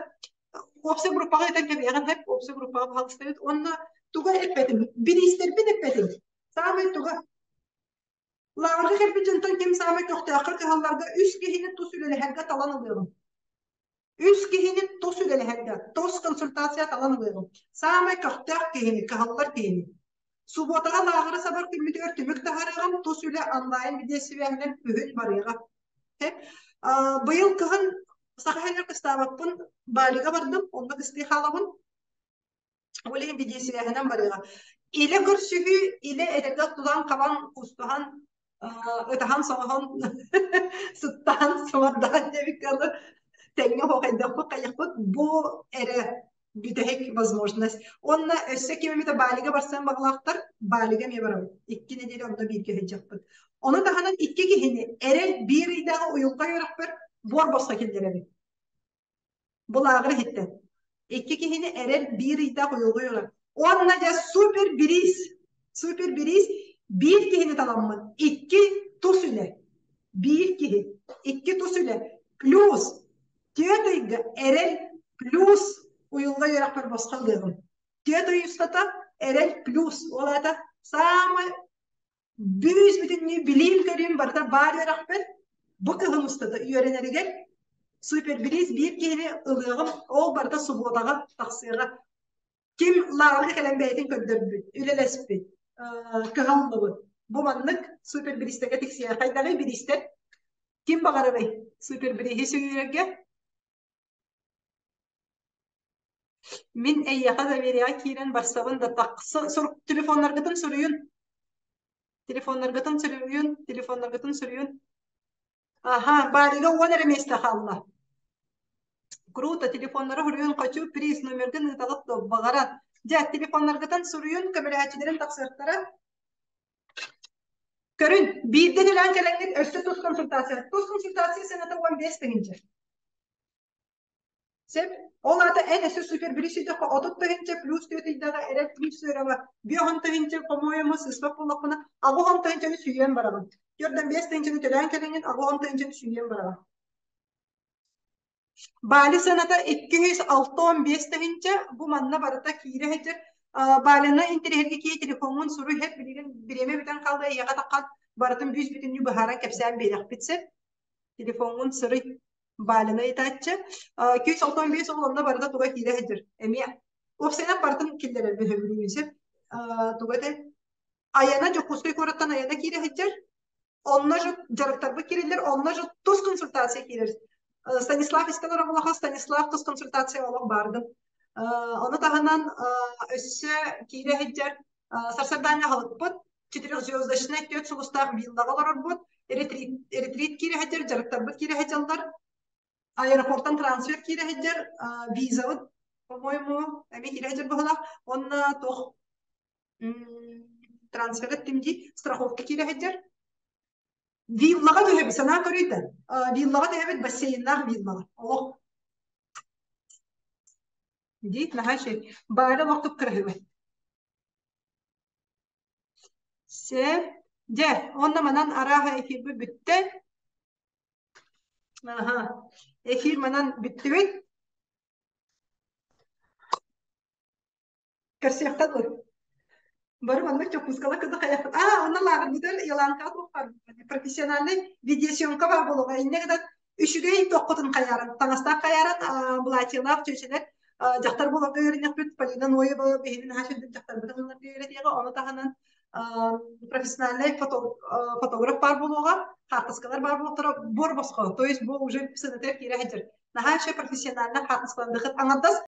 уопсай группаҕа этэн кэбиһэҕин сөп уопсай группаҕа баһаалыстабыт уонна туга эппэтим бириистэрбин эппэтим саамай туга лааҕырга кэлбит дьонтон ким саамай көхтөөххө кыһалларга үс киһини тус үлэлэһэргэ талан ылыаҕым. Үс киһини тус үлэлэһэргэ, тус консультация талан ылыаҕым. Саамай көхтөөх киһини, кыһаллар киһини. Субуотаҕа лааҕыры сабар күммүтүгэр түмүк таһаарыаҕым, тус үлэ онлайн видеосибээһинэн күһүн барыаҕа. Быйыл кыһын Саха сиригэр кыстаабаппын, Балига бардым, онно кыстыы хаалабын. Ол иһин видеосибээһинэн барыаҕа. Илэ көрсүһүү, илэ эдэргэ тутан-хабан, кустуһан, ытаһан-соҥоһон, сыттаһан, сымардаһан диэбиккэ дылы тэҥҥэ оһуохайдыахпыт, хайыахпыт бу эрэ бүтэһик возможность. Уонна өссө ким эмитэ Балига барсыан баҕалаахтар, Балига эмиэ барабыт. 2 нэдиэлэ онно бииргэ сылдьыахпыт. Ону таһынан икки киһини эрэл биир ыйдааҕы уйулҕа үөрэхпэр буор босхо киллэрэбин. Бу лааҕыр иһиттэн. Икки киһини эрэл биир ыйдаах уйулҕа үөрэҕэр. Уонна дьэ супер бириис, супер бириис биир киһини таламмын икки тус үлэ. Биир киһи, икки тус үлэ плюс 4 ыйга эрэл плюс уйулҕа үөрэхпэр босхо ылыаҕым. 4 ый устата эрэл плюс ол аата саамай бүүс бүтүннүү билиим-көрүүм барыта баар үөрэхпэр бу кыһын устата үөрэнэригэр супербириис биир киһини ылыаҕым, ол барыта субуотаҕа тахсыаҕа. Ким лааҕырга кэлэн бэйэтин көрдөрбүт, үлэлэспит, кыһаллыбыт. Бу маннык супербириистэргэ тиксиэҕэ. Хайдаҕый бириистэр? Ким баҕарарый супербирииһи сүүйэргэ? Мин эйиэхэ доверияҕа киирэн барсабын да тахса телефоннаргытын суруйун. Телефоннаргытын суруйун, телефоннаргытын суруйун. Аха, Балига 10 эрэ миэстэ хаалла. Круто, телефоннары суруйун, хочу приз, номергын ыытаҕыт дуо, баҕаран. Дьэ, телефоннаргытын суруйун, көмөлөһөөччүлэрин тахсыахтара. Көрүн, биирдэ төлөөн кэлэҥҥит өссө тус консультация. Тус консультация сыаната 15 тыһыынча. Сөп. Ол аата эн өссө супер билисийдэххэ 30 тыһыынча плюс 4 ыйдаҕа эрэ плюс үөрэҕэ 50 тыһыынча, по-моему, сыыспат буоллахпына, 80 тыһыынчаны сүүйэн бараҕын. 45 тыһыынчаны төлөөн кэлэҥҥин 80 тыһыынчаны сүүйэн бараҕын. Бали сыаната 265 тыһыынча, бу манна барыта киирэ сылдьар. Балины интэриэһиргэ кии телефоҥҥун суруй иһэр, билигин бириэмэ бүтэн хаалла, эйиэхэ таххан барытын бүүс бүтүннүү быһааран кэпсээн биэриэхпит сөп. Телефоҥҥун суруй. Балина ыйытааччы. 265 ол онно барыта туга киирэ сылдьар. Эмиэ уопсайынан барытын киллэрэр бөһөбүлүүн сөп. Туга этэй? Айана Дьокуускай куораттан айана киирэ сылдьар. Онно же дьарыктарбыт киирэллэр, онно же тус консультация киирэр. Станислав истэн олохо Станислав тус консультация олох бардым. Ону таһынан өссө киирэ сылдьар сарсыардааҥҥы аһылыкпыт, четырехзвездочный түөрт сулустаах виллаҕа олорорбут, ретрит киирэ сылдьар, дьарыктарбыт киирэ сылдьаллар, аэропортан трансфер киирэ сылдьар, визабыт, по-моему, эмиэ киирэ сылдьар быһыылаах. Уонна туох трансфер эттим дии, страховка киирэ сылдьар. Виллаҕа түһэбит, санаа көрүй да. Виллаҕа түһэбит, бассейннаах виллаҕа. Олох. Диит наһаа үчүгэй. Баара олохтук кыраһыыбай. Сөп. Дьэ, уонна манан арааһа эфирбит бүттэ. Аха. Эфир манан бүттүбүт. Көрсүөххэ дуу. Бары маннык чокуускала кытта хайахпыт. Аа, онно лааҕырбытыгар Еланкаҕа туох баар профессиональный видеосъемка баар буолуоҕа. Инньэ гынан үчүгэй туоххутун хайааран, таҥастаах хайааран, былаачыйалаах чүөчэлэр дьахтар буоларга үөрэннэхпит. Полина Ноева биһиги наһаа сүрдүк дьахтарбытын ылынарга үөрэтиэҕэ. Ону таһынан профессиональный фотограф баар буолуоҕа, хаартыскалар баар буолуохтара буор босхо. То есть бу уже сыанатыгар киирэ сылдьар. Наһаа үчүгэй профессиональный хаартыскалардыхыт аҥардас.